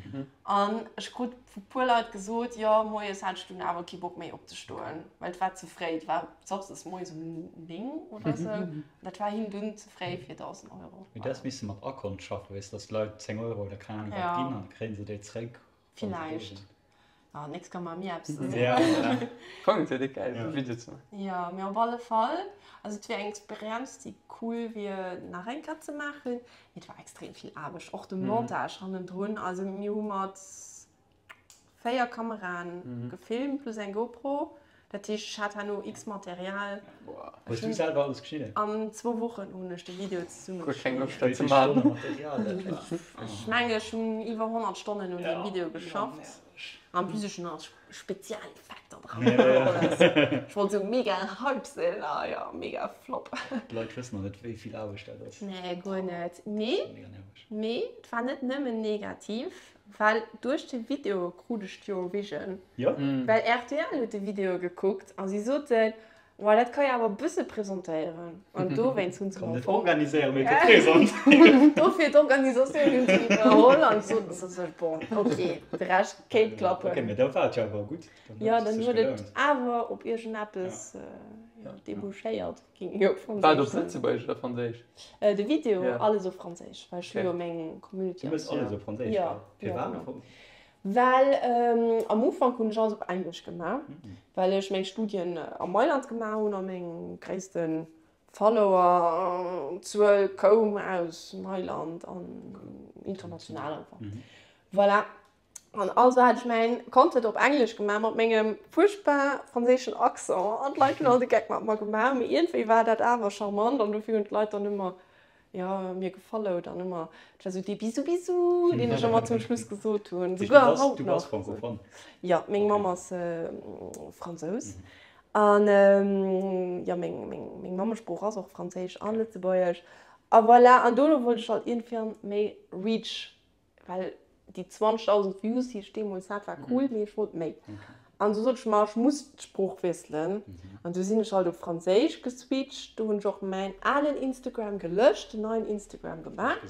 an ech krut vu puer Leit gesot, jo moies hat ech dunn awer kee Bock méi opzestoen, well et war ze fréi. Et war samsdes moies um 9 oder sou. Dat war him dunn ze fréi fir 1.000 Euro. Mee du häss misse mat Akont schaffen, weess, datt d'Leit 10 Euro oder keng Ahnung wat ginn an da kréie se déi zréck. Villäicht. Ah, nächst kann mer mir eppes soen. Ja, voilà. Komm, et wier déck gäil, e Video ze maachen. Jo, mee op alle Fall, also et wier eng Experienz, déi cool wier nach eng Kéier ze maachen, mee et war extrem vill Aarbecht, och de Montage hannendrun. Also mir hu mat 4 Kameraen gefilmt plus eng GoPro. Dat heescht, ech hat herno x Material. Hues du selwer alles geschnidden? An zwou Wochen hunn ech de Video zesummegeschnidden. Guer keng Loscht dat ze maachen. Ech mengen ech hunn iwwer 100 Stonnen un deem Video geschafft. En plus ech hunn nach Spezialeffekter dran. Ech wollt esou mega hype sinn a jo, mega flop. D'Leit wëssen nach net wéi vill Aarbecht dat ass. Nee, guer net. Mee, mee et war net nëmmen negativ. Well duerch de Video krut ech d'Eurovision. Jo. Well rtl huet de Video gekuckt a si soten, Well dat ka jo awer e bësse presentéieren. An dowéinst hunn se mer. Kann net organiséieren, mee ka presentéieren. Dofir d'Organisatioun hunn se iwwerholl an soten se sech, Bon, ok, de Rescht kéint klappen. Ok, mee da war et jo awer gutt. Jo, dann huet et awer op iergendeppes debouchéiert. Ging jo op Franséisch. War et op Lëtzebuergesch oder Franséisch? De Video, alles op Franséisch, well ech hu jo meng Community. Du méchs alles op Franséisch, gell? Firwat am Fong? Well am Ufank hunn ech alles op Englesch gemaach, well ech meng Studien a Mailand gemaach hunn a meng gréisste Follower-Zuel koum aus Mailand an international einfach. Voilà. An also hat ech mäin Content op Englesch gemaach mat mengem fuerchtbar franséischen Accent an d'Leit hunn all de Geck mat mer gemaach, mee iergendwéi war dat awer charmant an dofir hunn d'Leit dann ëmmer, jo, mir gefollowt an ëmmer, et war sou dee Bisou bisou, deen ech ëmmer zum Schluss gesot hunn, souguer haut nach. Du bass francophone? Jo, meng Mamm ass Fransous an jo, meng, meng, meng Mammesprooch ass och Franséisch an Lëtzebuergesch a voilà. An dono wollt ech halt iergendwéi méi Reach Well déi 20.000 Views, déi ech deemools hat, war cool, mee ech wollt méi. An du sot ech mer, ech muss d'Sprooch wiesselen. An du sinn ech halt op Franséisch geswitcht. Do hunn ech och mäin alen Instagram gelöscht, en neien Instagram gemaach.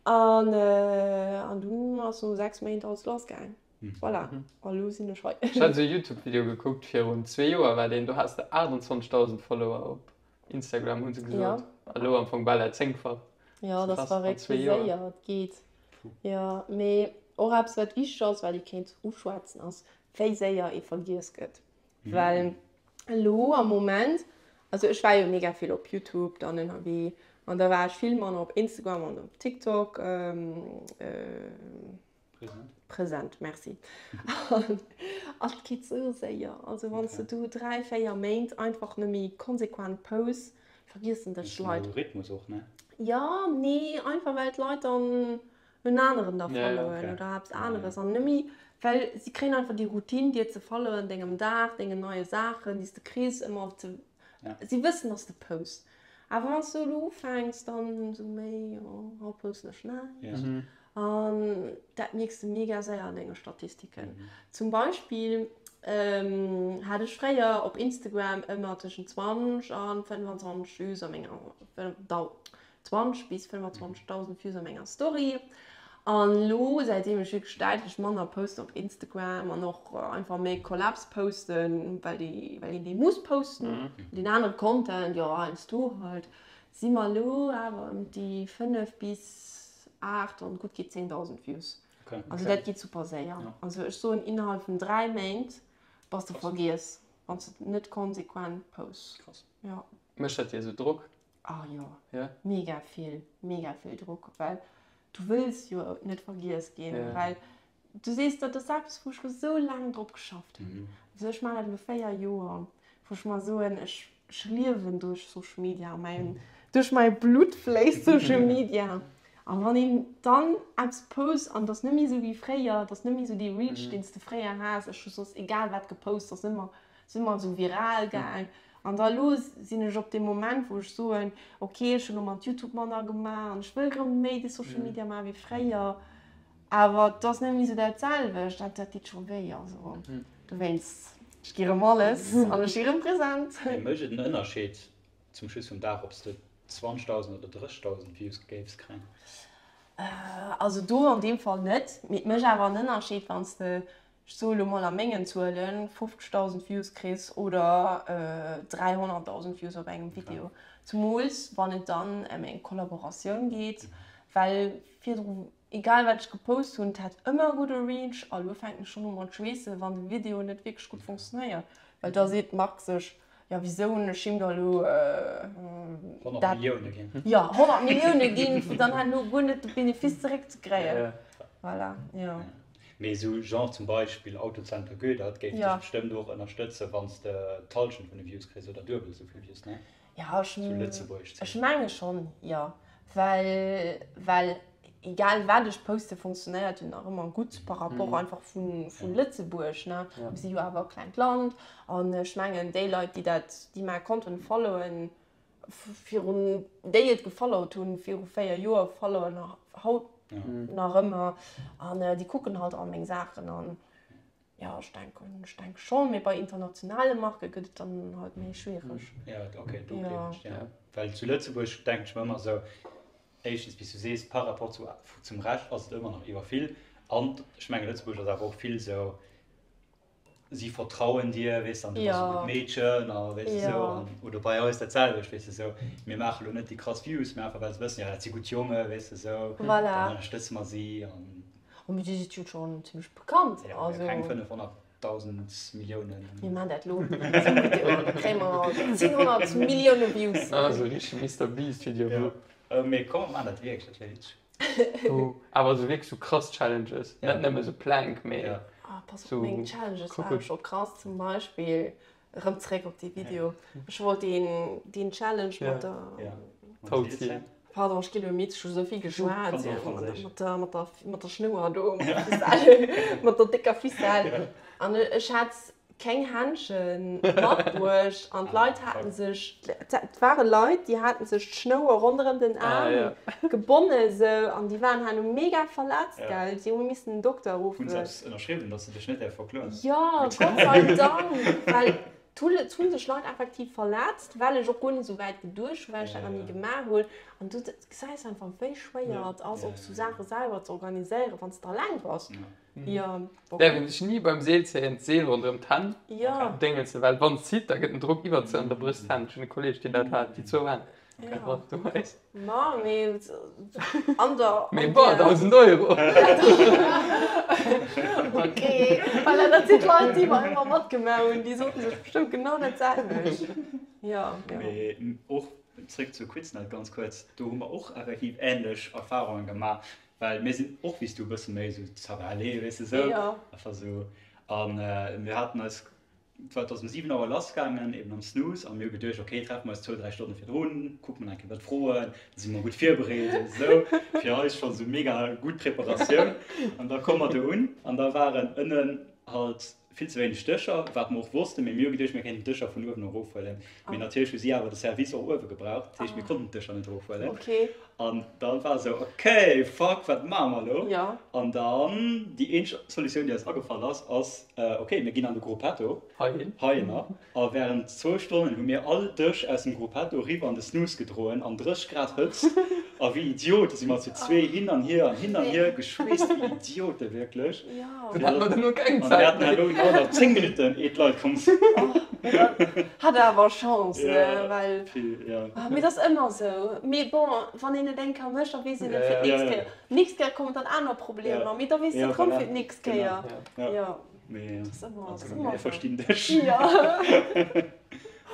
An an dunn ass no 6 Méint alles lassgaang. Voilà, a lo sinn ech hei. Ech hat esou e Youtube-Video gekuckt, virun zwee Joer war deen, do has de 28.000 Follower op Instagram hunn se gesot. A lo am Fong bal dat Zéngfacht. Jo, dat ass verréckt wéi séier et geet. Jo, mee och eppes wat wichteg ass, wat ee kéint uschwätzen ass, wéi séier ee vergiess gëtt. Well elo am Moment. Also ech war jo mega vill op Youtube dann ënnerwee an da war ech vill manner op Instagram an op TikTok present. Merci. An et geet sou séier. Also wann s de do 3, 4 Méint einfach nëmme konsequent posts, vergiessen dech d'Leit. Algorithmus och, ne? Jo, nee, einfach well d'Leit dann en aneren da followen oder eppes aneres an net méi, well si kréien einfach déi Routine dir ze followen, dengem Dag, dengen neie Saachen déi s de kriss, ëmmer ze, si wëssen dass de posts. Awer wann s du elo ufänks dann esou méi, jo haut posten ech näischt an dat mierks de mega séier an denge Statistiken. Zum Beispill hat ech fréier op Instagram ëmmer tëschent 20 an 25 Views a menger, 20 bis 25.000 Views a menger Story. An elo, säitdeem ech wierklech däitlech manner posten op Instagram an och einfach méi Collabs posten, well déi, well een déi muss posten, deen anere Content, jo heiansdo halt, si mer elo awer ëm déi 5 bis 8 an gutt geet 10.000 Views. Also dat geet super séier. Also ech soen, innerhalb vun 3 Méint bass de vergiess, wann s de net konsequent posts. Krass. Jo. Mécht dat dir esou Drock? Ah jo, mega vill, mega vill Drock, well du wëlls jo net vergiess ginn, well du sees, dat ass eppes, wou ech esou laang drop geschafft hunn. Also ech maachen dat elo 4 Joer, wou ech mer soen, ech ech liewen duerch Social Media, mäin, duerch mäi Blutt fléisst Social Media. A wann een dann eppes post an et ass net méi esou wéi fréier, et ass net méi esou dee Reach, deen s de fréier has, ech hu soss egal wat gepost, ass ëmmer Si mer esou viral gaang. An da elo sinn ech op deem Moment, wou ech soen, ok, ech hunn elo mat Youtube manner gemaach an ech wëll erëm méi de Social Media maache wéi fréier. Awer et ass net méi esou dat selwecht. Dat dat deet scho wéi. Also dowéinst, ech gi erëm alles an ech si erëm present. Mee mécht et en Ënnerscheed zum Schluss vum Dag, ob s de 20.000 oder 30.000 Views géifs kréien? Also do an deem Fall net. Mee et mécht awer en Ënnerscheed, wann s de ech soe lo mol a mengen Zuelen, 50.000 Views kriss oder 300.000 Views op engem Video. Zumools wann et dann ëm eng Kollaboratioun geet, well virdru, egal wat ech gepost hunn, et hat ëmmer e gudde Reach a lo fänken ech schonn u mat schweessen, wann de Video net wierklech gutt funktionéiert, well da seet d'Mark sech, jo wisou hunn ech him da lo 100 Millioune ginn. Jo, 100 Millioune ginn, fir dann herno guer net de Benefice zeréckzekréien. Voilà, jo. Mee esou Genre zum Beispill Autocenter Goedert géif dech bestëmmt och ënnerstëtzen, wann s de d'Hallschent vun de Views kriss oder duebel esou vill Views, ne? Jo, ech Zu Lëtzebuerg ech menge schonn, jo. Well, well egal wat ech poste funktionéiert jo nach ëmmer gutt par rapport einfach vu vu Lëtzebuerg, ne? Mir si jo awer e klengt Land an ech mengen déi Leit, déi dat, déi mäi Content followen, virun déi et gefollowt hunn viru 4 Joer followen haut nach ëmmer an déi kucken halt all meng Saachen an jo ech denken ech denke schonn, mee bei internationale Marke gëtt et dann halt méi schwiereg. Ja ok do gleewen ech dir, well zu Lëtzebuerg denken ech mer ëmmer esou, éischtens wéi s du sees par rapport zu zum Rescht ass et ëmmer nach iwwervill an ech menge Lëtzebuerg ass awer och vill esou, si vertrauen dir, weess an du bass e gutt Meedchen a weess de sou an oder bei eis dat selwecht, weess de sou, mir maache lo net déi krass Views, mee einfach well se wëssen, jo dat si gutt Jonge, weess de sou, dann ënnerstëtze mer si an. Oh mee dir sidd jo schonn zimmlech bekannt, also. Jo, keng 500.000 Milliounen. Mir maachen dat lo, esou Video, da kréie mer 10 100 Millioune Views. Ah, sou richteg Mister Beast Video. Jo, mee komm mer maachen dat wierklech, dat wär witzeg. Awer sou wierklech sou krass Challenges, net nëmme sou Plank, mee Ah, pass op, meng Challenges ware scho krass. Zum Beispill, erëm zréck op dee Video, ech wollt deen, deen Challenge mat der. Tauziehen. Pardon, ech ginn elo midd, ech hu sou vill geschwat. Mat der, mat der, mat der Schnouer do, mat der Ficelle, mat der décker Ficelle. An ech hat keng Händschen matbruecht an d'Leit haten sech, et ware Leit, déi haten sech d'Schnouer ronderëm den Aarm gebonne sou an déi waren herno mega verletzt, gell, déi hu missen den Dokter ruffen. Hunn se eppes ënnerschriwwen, datt se dech net däerf verkloen? Jo, Gott sei Dank, well et hu sech Leit effektiv verletzt, well ech och guer net sou wäit geduecht hunn, well ech dat nach ni gemaach hunn. An du gesäis einfach, wéi schwéier et ass, och sou Saache selwer ze organiséieren, wann s de alleng bass. Ja. Däerf een sech ni beim Seelzéien d'Seel ronderëm d'Hänn déngelzen, well wann et zitt, da gëtt den Drock iwwert se an da bréchs d'Hänn. Ech hunn e Kolleeg, deen dat hat, déi zwou Hänn. Ma mee an der. Mee bon, 1.000 Euro! Ok, voilà, dat sinn d'Leit, déi mer ëmmer matgemaach hunn, déi sote sech bestëmmt genau dat selwecht. Jo, jo. Mee och zréck zu Quiznet ganz kuerz, do hu mer och effektiv änlech Erfarunge gemaach, well mir sinn och wéi s du e bësse méi esou ça va aller, weess de sou, einfach sou. A mir haten eis, et war, et ass um 7 Auer lassgaangen, eben am Snooze, a mir hu geduecht, okay, treffe mer eis zwou, dräi Stonne virdrun, kucke mer nach eng Kéier iwwer d'Froen, da si mer gutt virbereet an esou, fir eis scho sou mega gutt Preparatioun. An da komme mer do un an da waren ënnen halt Vill ze wéineg Dëscher, wat mer och wossten, mee mir hu geduecht, mir kéinten d'Dëscher vun uewen erofhuelen. Mee natierlech hu si awer de Service och uewe gebraucht, dat heescht, mir konnten d'Dëscher net erofhuelen. An da war esou, ok, fuck, wat maache mer elo? An dann, déi eenzeg Solutioun, déi eis agefall ass, ass, ok, mir ginn an de Gruppetto heihinner. A wärend zwou Stonnen hu mir all Dësch aus dem Gruppetto eriwwer an de Snooze gedroen, an 30 Grad Hëtzt. A wéi Idiote si mer zu zwee hin an hier an hin an hier geschweesst, wéi Idiote wierklech. Dann hat mer duerno keng An mir Zäit haten méi. herno genau nach 10 Minutten, ehe d'Leit komm sinn. Hat awer Chance, ne? Ja, Well, vill, ja. mee et ass ëmmer esou. Mee bon, wann een et eng Kéier mécht, da weess een et fir Ja, d'nächst ja. Kéier. D'nächst Kéier kommen dann aner Ja, Problemer, mee da weess de ja, et erëm voilà, fir d'nächst genau. Kéier. Ja. Jo. Mee Das ist immer, das also, ist immer mir so. verstinn dech. Ja.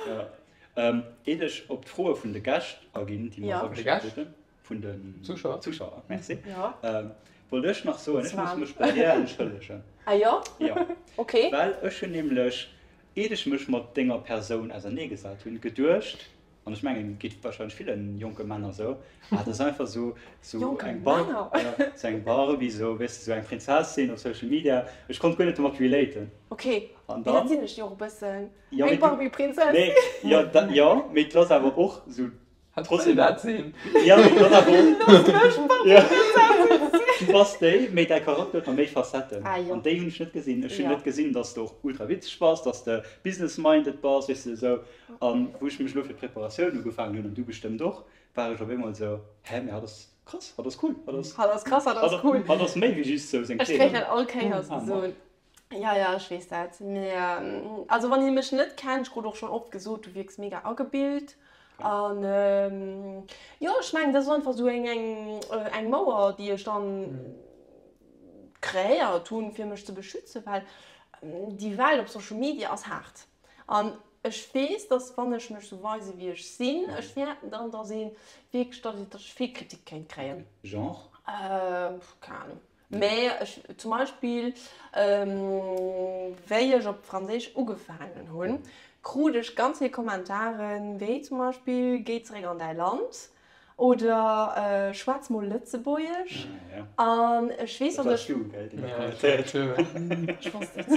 Ja. Ähm, eet ech op d'Froe vun de Gäscht aginn, déi mer Ja. Vun de erageschéckt Gäscht? kruten, vun den Zuschauer. Zuschauer, merci. Ja. Ähm, wollt ech nach soen, ech muss Swan. mech bei dir entschëllegen. Ah jo? Ja. Okay. Well ech hunn nämlech, eet ech mech mat denger Persoun auserneegesat hunn, geduecht, An ech mengen, geet wahrscheinlech villen jonke Männer sou. Ah, dat ass einfach sou, sou Jonke eng Bar, Männer? ja, sou eng Barbie, sou, weess de, sou eng Prinzessin op Social Media. Ech konnt guer net domat relaten. Okay, An mee dat dann, sinn ech jo och e bëssen. ja, Eng mee du, Barbie-Prinzessin. nee, jo, dat, jo, mee et ass awer och sou Hat wëll trotzdem, dat sinn. jo, mee et ass awer och, Looss mech jo, Barbie-Prinzessin sinn! du bass déi, mee däi Charakter huet nach méi Facetten. Ah jo. An déi hunn ech net gesinn. Ech hunn Ja. net gesinn, dass de och ultra witzeg bass, dass de business-minded bass, weess de, sou. An wou ech mech elo fir d'Preparatioun ugefaangen hunn, an du bestëmmt och, war ech op eemol esou, hä, mee hatt ass krass, hatt ass cool, hatt ass. Hatt ass krass, hatt ass cool. Hatt ass méi wéi just sou seng Ech kréich Kleeder. dat all Kéiers gesot. Jo, jo, ech weess dat. Mee also wann ee mech net kennt, ech krut och schonn oft gesot, du wierks mega agebilt. An jo, ech mengen, dat ass einfach esou eng, eng, eng Mauer, déi ech dann kreéiert hunn, fir mech ze beschützen, well déi Welt op Social Media ass haart. An ech weess, dass wann ech mech sou weise wéi ech sinn, ech wäerten dann, dass ee wierklech, dass dass ech vill Kritik kéint kréien. Genre? Keng Ahnung. Mä ech, zum Beispill wéi ech op Franséisch ugefaangen hunn, krut ech ganz vill Kommentaren, wéi zum Beispill, Géi zeréck an däi Land. Oder schwätz mol Lëtzebuergesch. An ech weess, Dat datt wars ech. du, gell, deen dat kommentéiert huet. Ech wosst et.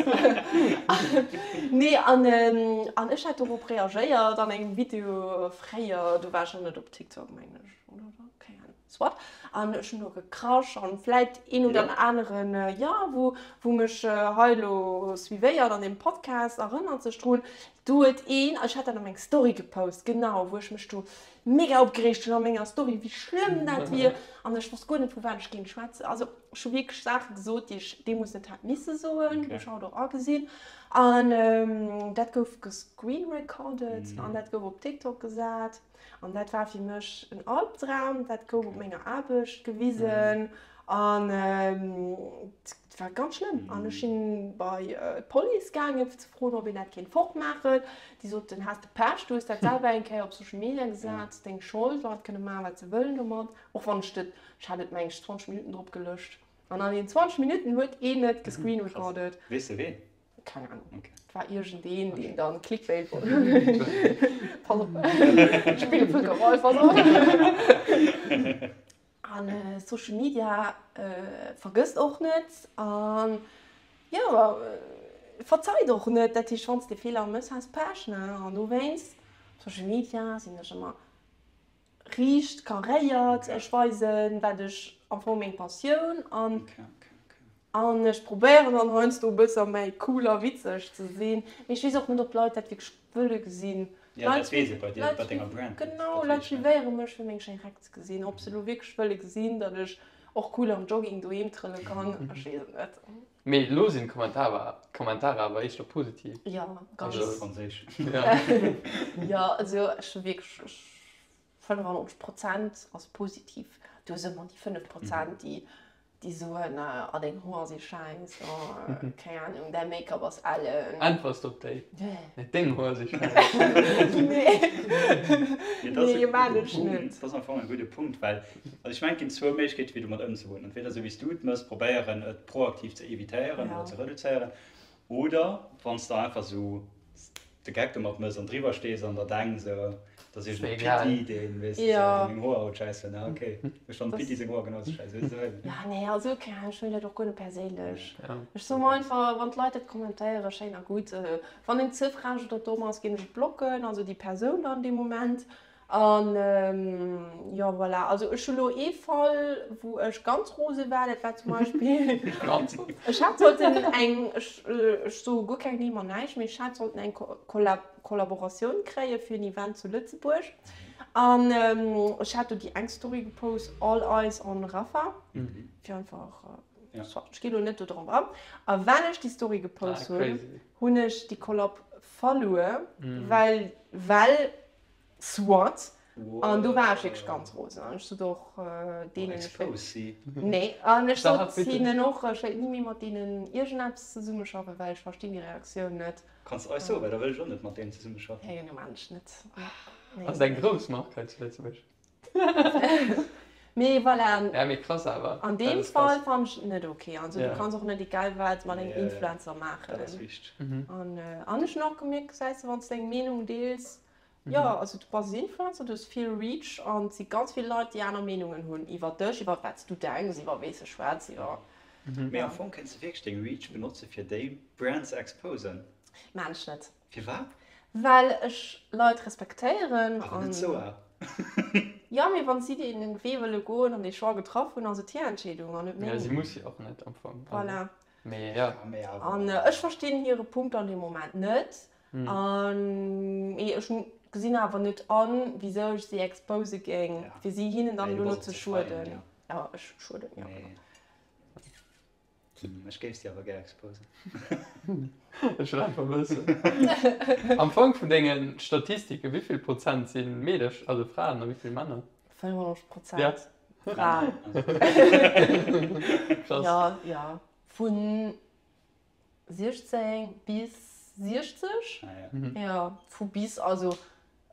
Nee, an, an ech hat dorop reagéiert an engem Video fréier, do war ech nach net op TikTok, mengen ech, oder oder? Keng Ahnung, soit. An ech hunn do gekrasch an vläit een oder aneren, jo, wou, wou mech hei elo suivéiert an deem Podcast, erënnert sech drun, do huet een, ech hat dat an meng Story gepost, genau, wou ech mech do mega opgereegt hunn a menger Story, wéi schlëmm dat wier an ech wosst guer net, vu wat ech géing schwätzen. Also ech hu wierklech Saache gesot, déi ech deemools net hätt misse soen, wou ech haut och agesinn. An dat gouf gescreenrecorded an dat gouf op TikTok gesat an dat war fir mech en Albdram. Dat gouf op menger Aarbecht gewisen an et war ganz schlëmm. An ech sinn bei d'Police gaangen, fir ze froen, ob een dat kéint fortmaachen. Déi soten, Has de Pech, du hues dat selwer eng Kéier op Social Media gesat, deng Schold, Leit kënne maachen, wat se wëllen domat. Och wann ech dat, ech hat et meng ech 20 Minutten drop gelëscht. An an den 20 Minutten huet een et gescreenrecorded. Weess de ween? Keng Ahnung. Okay. Et war iergendeen, deen dann Clickbait wollt. Pass op, ech spille Vëlkerwall, pass op. An Social Media vergësst och net an jo verzeit och net. Dat heescht wann s de Feeler mëss has Pech ne. An dowéinst Social Media sinn ech ëmmer riicht karéiert. Ech weisen wat ech am Fong meng Passioun an an ech probéieren dann heiansdo e bësser méi cool a witzeg ze sinn. Mee ech weess och net ob d'Leit dat wierklech wëlle gesinn. Ja, dat weess ee bei dir, bei denger Brand. Genau, Leit suivéiere mech fir meng schéin Räck ze gesinn. Ob se elo wierklech wëlle gesinn, datt ech och cool am Jogging doheem trëlle kann, ech weess et net. Mee elo sinn d'Kommentarer awer éischter positiv. Jo, ganz. Also franséisch. Jo, also ech hu wierklech 95 Prozent ass positiv. Du hues ëmmer déi 5 Prozent, déi. Déi soen, ah deng Hoer si schäiss, oh keng Ahnung, däi Make-up ass ellen. Äntwers de op déi? Nee, deng Hoer si schäiss. Nee, nee maan ech net. Dat ass am Fong e gudde Punkt, well also ech mengen et ginn zwou Méiglechkeete fir domat ëmzegoen. Entweder esou wéi s du et mëss, probéieren et proaktiv ze evitéieren oder ze reduzéieren, oder wann s de einfach esou de Geck domat mëss an driwwer stees an der denks esou, et ass iergend e Pitti deen, weess de, esou, dee meng Hoer haut schäiss fënnt. Ah ok, ech fannen dem Pitti seng Hoer genau esou schäiss, weess de wéi. Jo nee, also keng Ahnung, ech huelen dat och guer net perséinlech. Ech soe mer einfach, wann d'Leit dat kommentéieren, schéin a gutt. Wann een ze frech oder domm ass, ginn ech et blocken, also déi Persoun dann dee Moment. An jo voilà, also ech hu lo ee Fall wou ech ganz rose war, dat war zum Beispill, ech hat sollten eng, ech soe guer keng Nimm an näischt, mee ech hat sollten eng Kollaboratioun kréie fir en Event zu Lëtzebuerg an ech hat do déi eng Story gepost, All Eyes on Rafa, fir einfach, soit, ech gi lo net do drop an. A well ech déi Story gepost hunn, hunn ech déi Kollab verluer, well, well Soit. An do war ech wierklech ganz rosen. An ech sot och deenen, ech wéilt, nee, an ech sot hinnen och, ech wéilt ni méi mat deenen iergendeppes zesummeschaffen, well ech verstinn déi Reaktioun net. Kanns de eis soen, well da wëll ech och net mat deenen zesummeschaffen. Nee, no maan ech net. Ass et eng grouss Mark hei zu Lëtzebuerg? Mee voilà. Ja, mee krass awer. An deem Fall fannen ech et net ok. Also du kanns och net egal wat mat engem Influencer maachen. Dat ass wichteg. An ech hunn och gemierkt, gesäis de, wann s de deng Meenung deels, Jo, also du bass Influencer, du hues vill Reach an et si ganz vill Leit, déi aner Meenungen hunn iwwer dech, iwwer wat s du denks, iwwer wéi s de schwätz, iwwer. Mee am Fong kéints de wierklech deng Reach benotze fir déi Brand ze exposen. Maan ech net. Firwat? Well ech Leit respektéieren an. Awer net sou al. Jo, mee wann si dee Wee wëlle goen an dee Choix getraff hunn, ass et hir Entscheedung an net meng. Jo, si muss jo och net am Fong. Voilà. Mee jo. An ech verstinn hire Punkt an deem Moment net. An mee ech gesinn awer net an, wisou ech si expose géing, fir si hinnen dann elo ze schueden. Ja, ech schueden, jo. Ech géif si awer gär exposen. Ech wëll einfach wëssen, am Fong vun denge Statistiken, wéi vill Prozent si Meedercher, also Fraen, a wéi vill Männer? 95 Prozent Fraen. Krass. Jo, jo. Vun 16 bis 60, jo, vu bis, also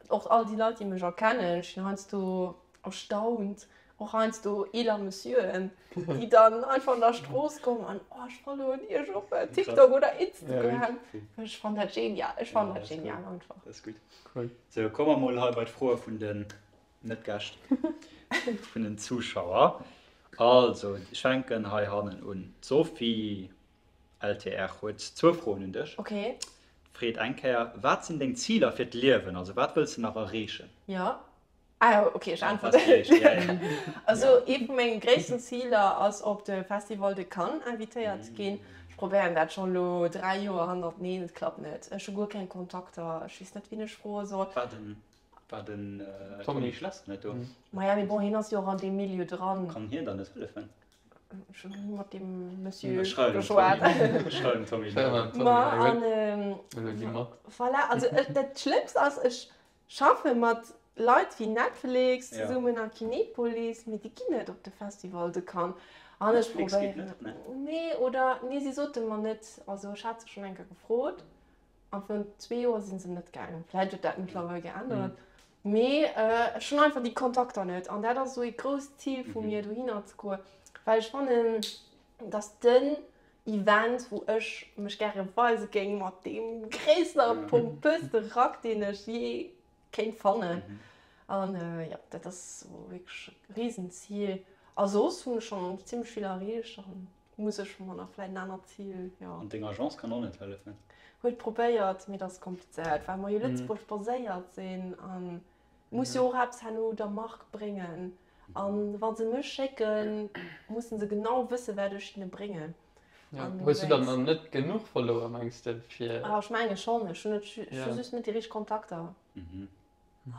och all déi Leit, déi mech erkennen, ech sinn heiansdo erstaunt, och heiansdo eeler Monsieuren, déi dann einfach an der Strooss kommen an, oh, ech followen iech op TikTok oder Instagram. Ech fannen dat genial, ech fannen dat genial einfach. Dat ass gutt. Cool. Sou, komme mer mol hei bei d'Froe vun den, net Gäscht, vun den Zuschauer. Also, ech fänken hei hannen un. D'Sophie. LTR huet zwou Froen un dech. Ok. Freet eng Kéier, Wat sinn deng Ziler fir d'Liewen? Also wat wëlls de nach erreechen? Jo. Ah ok, ech äntweren. Also ee vu menge gréissten Ziler ass op de Festival de Cannes invitéiert ze ginn. Ech probéieren dat schonn elo 3 Joer hannerteneen, et klappt net. Ech hu guer keng Kontakter, ech weess net wien ech froe soll. War den war den Tommy Schless net do? Maja, mee bon, hien ass jo och an deem Milieu dran. Kann hien dann net hëllefen? Ech hunn ni mat deem Monsieur geschwat. Ech schreiwen dem Tommy. Ma an voilà, also dat Schlëmmst ass, ech schaffe mat Leit wéi Netflix zesummen a Kinepolis, mee déi ginn net op de Festival de Cannes. An ech probéieren, nee, oder nee, si sote mer net, also ech hat se schonn eng Kéier gefrot a virun zwee Joer si se net gaangen. Vläicht huet dat mëttlerweil geännert. Mee ech hunn einfach déi Kontakter net an dat ass esou ee grousst Zil vu mir, dohinner ze goen, well ech fannen, dass den Event, wou ech mech gäre weise géing mat deem gréissten a pompöste Rack, deen ech jee kéint fannen. An jo, dat ass esou wierklech e Risenzil. A soss hunn ech schonn zimmlech vill erreecht an muss ech mer nach vläicht en anert Zil, jo. An deng Agence kann och net hëllefen? Huet probéiert, mee dat ass komplizéiert, well mer jo Lëtzebuerg baséiert sinn an muss jo och eppes herno der Mark bréngen. An wa se mech schécken, musse se genau wësse wat ech hinne bréngen. An Hues du dann nach net genuch Follower, mengs de, fir. Ah, ech menge schonn, ech hunn net, ech hu just net déi richteg Kontakter.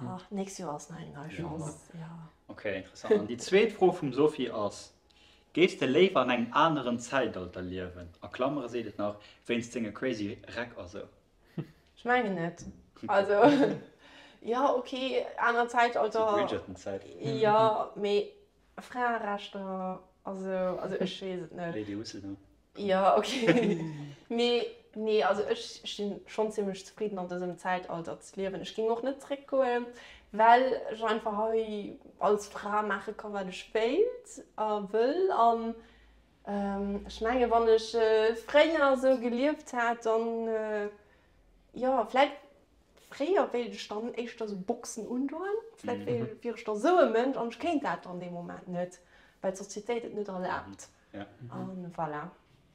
Ach, nächst Joer ass nach eng nei Chance, jo. Ok, interessant. An déi zweet Fro vum Sophie ass, Géifs de léiwer an engem aneren Zäitalter liewen? A Klammere seet et nach, wéinst senge crazy Räck a sou. Ech mengen net. Also, jo, ok, aner Zäitalter. Sou Bridgerton-Zäit. Jo, mee Fraerechter. Also, also ech weess et net. Lady Ursula. Jo, ok. Mee nee, also ech sinn schonn zimmlech zefridden an dësem Zäitalter ze liewen. Ech géing och net zréckgoen, well ech einfach hei als Fra maache ka wat ech wéilt a wëll. An ech menge wann ech fréier esou gelieft hätt, dann jo vläit fréier wéilt ech dann éischter esou Boxen undoen. Vläit wier ech da esou e Mënsch an ech kéint dat dann dee Moment net, well d'Sozietéit et net erlaabt. Ja. An voilà.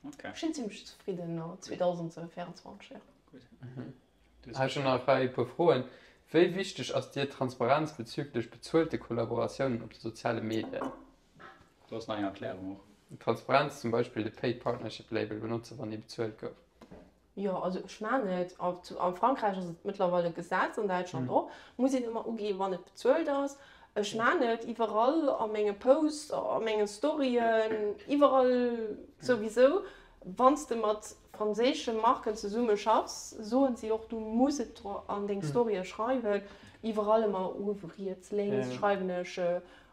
Okay. Ech sinn zimmlech zefridden no 2024, jo. Gutt. Hei schon nach hei e puer Froen. Wéi wichteg ass dir Transparenz bezüglech bezuelte Kollaboratiounen op de soziale Medien? Do ass nach eng Erklärung och. Transparenz, zum Beispill de Paid Partnership Label benotzen, wann ee bezuelt gouf. Jo, also ech maan et. A Frankräich ass et mëttlerweil e Gesetz, an Däitschland och, muss een ëmmer uginn, wann et bezuelt ass. Ech maan et iwwerall a menge Posts, a menge Storyen, iwwerall souwisou. Wann s de mat franséische Marken zesumme schaffs, soen si och, du muss et an deng Storye schreiwen. Iwwerall ëmmer uewe riets, lénks schreiwen ech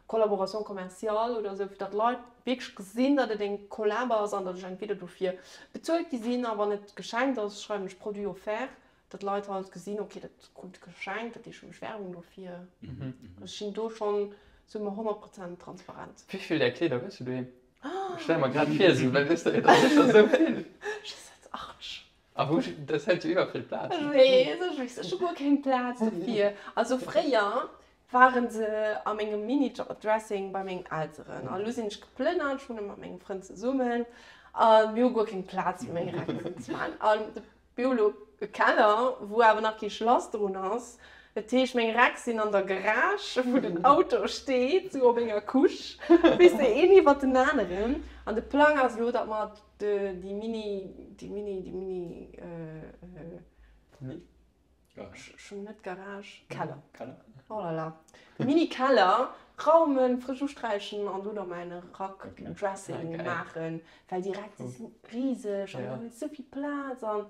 Collaboration commerciale oder esou, fir datt d'Leit wierklech gesinn, datt et eng Collab ass an datt ech entweder dofir bezuelt gi sinn a wann et geschenkt ass, schreiwen ech Produit offert, datt d'Leit halt gesinn, ok, dat krut geschenkt, dat heescht ech Werbung dofir. Ech sinn do schonn, soe mer, 100 Prozent transparent. Wéi vill där Kleeder hues du doheem? Ech stelle mer grad vir, esou, well wësst der, et ass sécher esou vill. Ech hu se 80. A wou, dat hält jo iwwer vill Plaz. Ech weess, ech weess, ech hu guer keng Plaz dofir. Also fréier waren se a mengem Mini-Dressing bei mengen Elteren. An elo sinn ech geplënnert, ech wunne mat mengem Frënd zesummen a mir hu guer keng Plaz fir meng Recken ze maachen. An mir hu elo e Keller, wou awer nach kee Schlass drun ass. Dat heescht, meng Reck sinn an der Garage, wou den Auto steet, sou op enger Couche, weess de, een iwwert den aneren. An de Plang ass elo, datt mer déi Mini, déi Mini, déi Mini, Garage. Schon net Garage, Keller. Keller. Oh la la. Mini Keller, raumen, frësch usträichen an do da mäin Rack Dressing maachen, well déi Rack déi sinn riseg an du hues esou vill Plaz an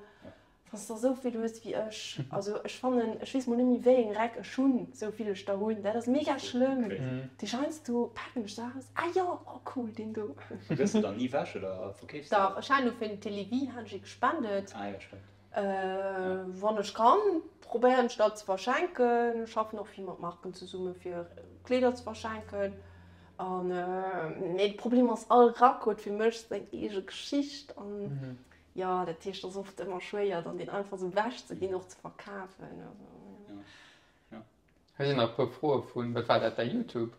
wann s de der esou vill hues wéi ech, also ech fannen, ech weess mol net méi wéi eng Rack ech hunn, esou vill ech der hunn, dat ass mega schlëmm. Déi heiansdo paken ech se aus, ah jo, oh cool, deen do. Gëss de dann ni wech oder verkeefs de? Dach, ech hat elo fir den Télévie hat ech ee gespendet. Ah jo, stëmmt. Wann ech kann, probéieren ech dat ze verschenken. Ech schaffen och vill mat Marken zesumme fir Kleeder ze verschenken. An mee de Problem ass, all Rack huet fir mech seng eege Geschicht an jo, dat heescht, et ass oft ëmmer schwéier dann deen einfach esou ewech ze ginn, och ze verkafen. Hei sinn nach e puer Froe vun, wat war dat, däi Youtube?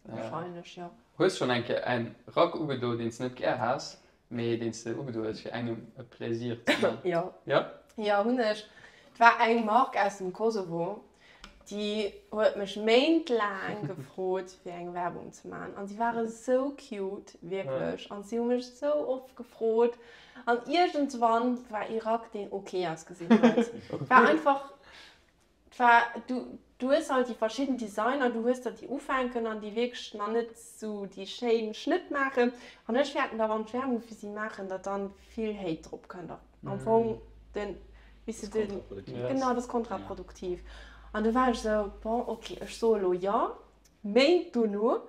Wahrscheinlech, jo. Hues schon eng Kéier en Rack ugedo deen s net gär has, mee deen s de ugedo hues fir engem e Plaisir ze man? Jo. Jo? Jo, hunn ech. Et war eng Mark aus dem Kosovo, déi huet mech méintlaang gefrot fir eng Werbung ze man an si ware sou cute, wierklech, an si hu mech sou oft gefrot an iergendwann war ee Rack deen ok ausgesinn huet, war einfach War, du, du hues halt déi verschidden Designer, du hues der déi ufänken an déi wierklech nach net sou déi schéin Schnëtt maachen. An ech fäerten da wann ech Werbung fir si maachen, datt dann vill Hate drop kënnt. Am Fong den, weess du, den, genau, dat ass kontraproduktiv. An du war ech sou, bon ok, ech soe lo jo. Méint dono,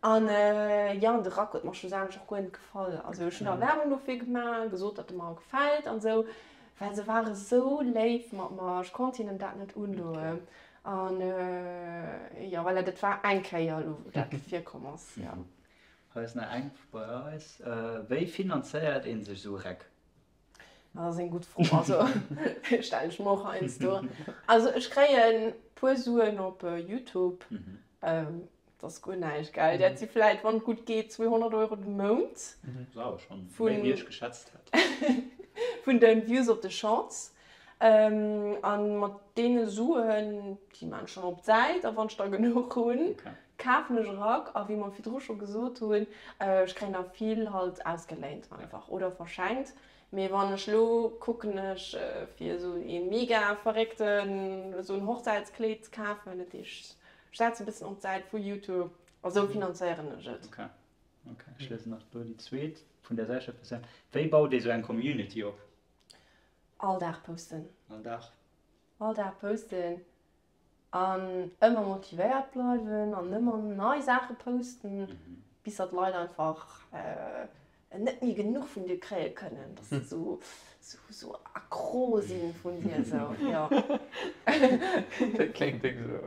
an jo, an de Rack huet mer schlussendlech och guer net gefall. Also ech hunn da Werbung dofir gemaach, gesot, datt e mer gefält an esou, well se ware sou léif mat mer, ech konnt hinnen dat net undoen. An jo, voilà, dat war eng Kéier elo, wou dat virkomm ass, jo. Hei ass nach eng bei eis, Wéi finanzéiert ee sech esou e Rack? Dat ass eng gutt Fro. Also stellen ech mer och heiansdo. Also ech kréien puer Suen op Youtube. Dat ass guer näischt, gell? Dat si vläit, wann et gutt geet, 200 Euro de Mount. Dat ass awer schonn méi wéi ech geschätzt hätt. Vun de Views op de Shorts. A mat deene Suen, déi maan ech dann op d'Säit a wann ech der genuch hunn, kafen ech e Rack. A wéi mer virdru scho gesot hunn, ech kréien der vill halt ausgeléint einfach oder verschenkt. Mee wann ech lo kucken ech fir esou ee mega verréckten esou en Hochzäitskleed ze kafen, dat heescht ech setzen e bëssen op d'Säit vu Youtube a sou finanzéieren ech et. Ok, ok. Ech liesen nach do déi zweet vun där selwechter Persoun. Wéi baut ee sou eng Community op? All Dag posten. All Dag. All Dag posten an ëmmer motivéiert bleiwen an ëmmer nei Saache posten. Bis datt d'Leit einfach net méi genuch vun dir kréie kënnen, dass se sou, sou, sou accro sinn vun dir, sou, jo. Dat kléngt déck sou.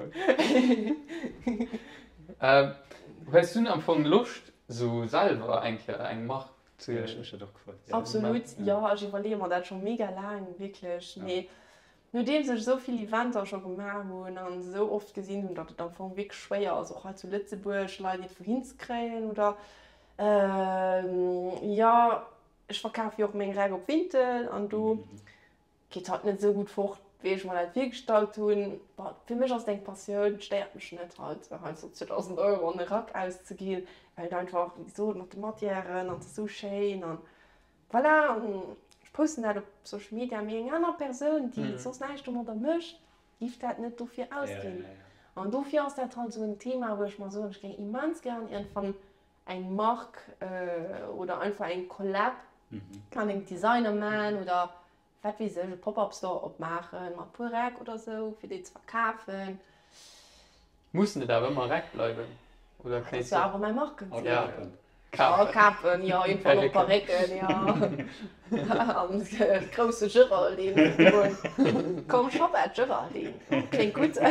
Hues du am Fong Loscht sou selwer eng Kéier eng Mark ze. Jo, ech hu mech dat och gefrot. Absolut, jo, ech iwwerleeë mer dat scho mega laang, wierklech. Mee nodeems ech esou vill Eventer scho gemaach hunn an esou oft gesinn hunn, datt et am Fong wierklech schwéier ass, och hei zu Lëtzebuerg Leit iergendwou hinzekréien oder Jo, ech verkafe jo och meng Räck op Vinted an do geet halt net esou gutt fort, wéi ech mer dat virgestallt hunn. Bon, fir mech ass et eng Passioun, et stéiert mech net halt heiansdo 2.000 Euro an e Rack auszeginn, well et einfach, wéi gesot, mat de Matièren an et ass esou schéin an voilà. An ech posten dat op Social Media, mee eng aner Persoun, déi soss näischt domadder mécht, géif dat net dofir ausginn. An dofir ass dat halt esou en Thema, wou ech mer soen, ech géing immens gären iergendwann eng Mark oder einfach eng Collab mat engem Designer man oder wat weess ech, e Pop-up Store opmaachen mat puer Räck oder sou fir déi ze verkafen. Mussen et awer ëmmer Räck bleiwen oder kéint Dat war awer mäi Markenzeechen. Ja, Kapen, jo, iergendwann och Parécken, jo. An grousse Geraldine. Komm shop at Geraldine, kléngt gutt.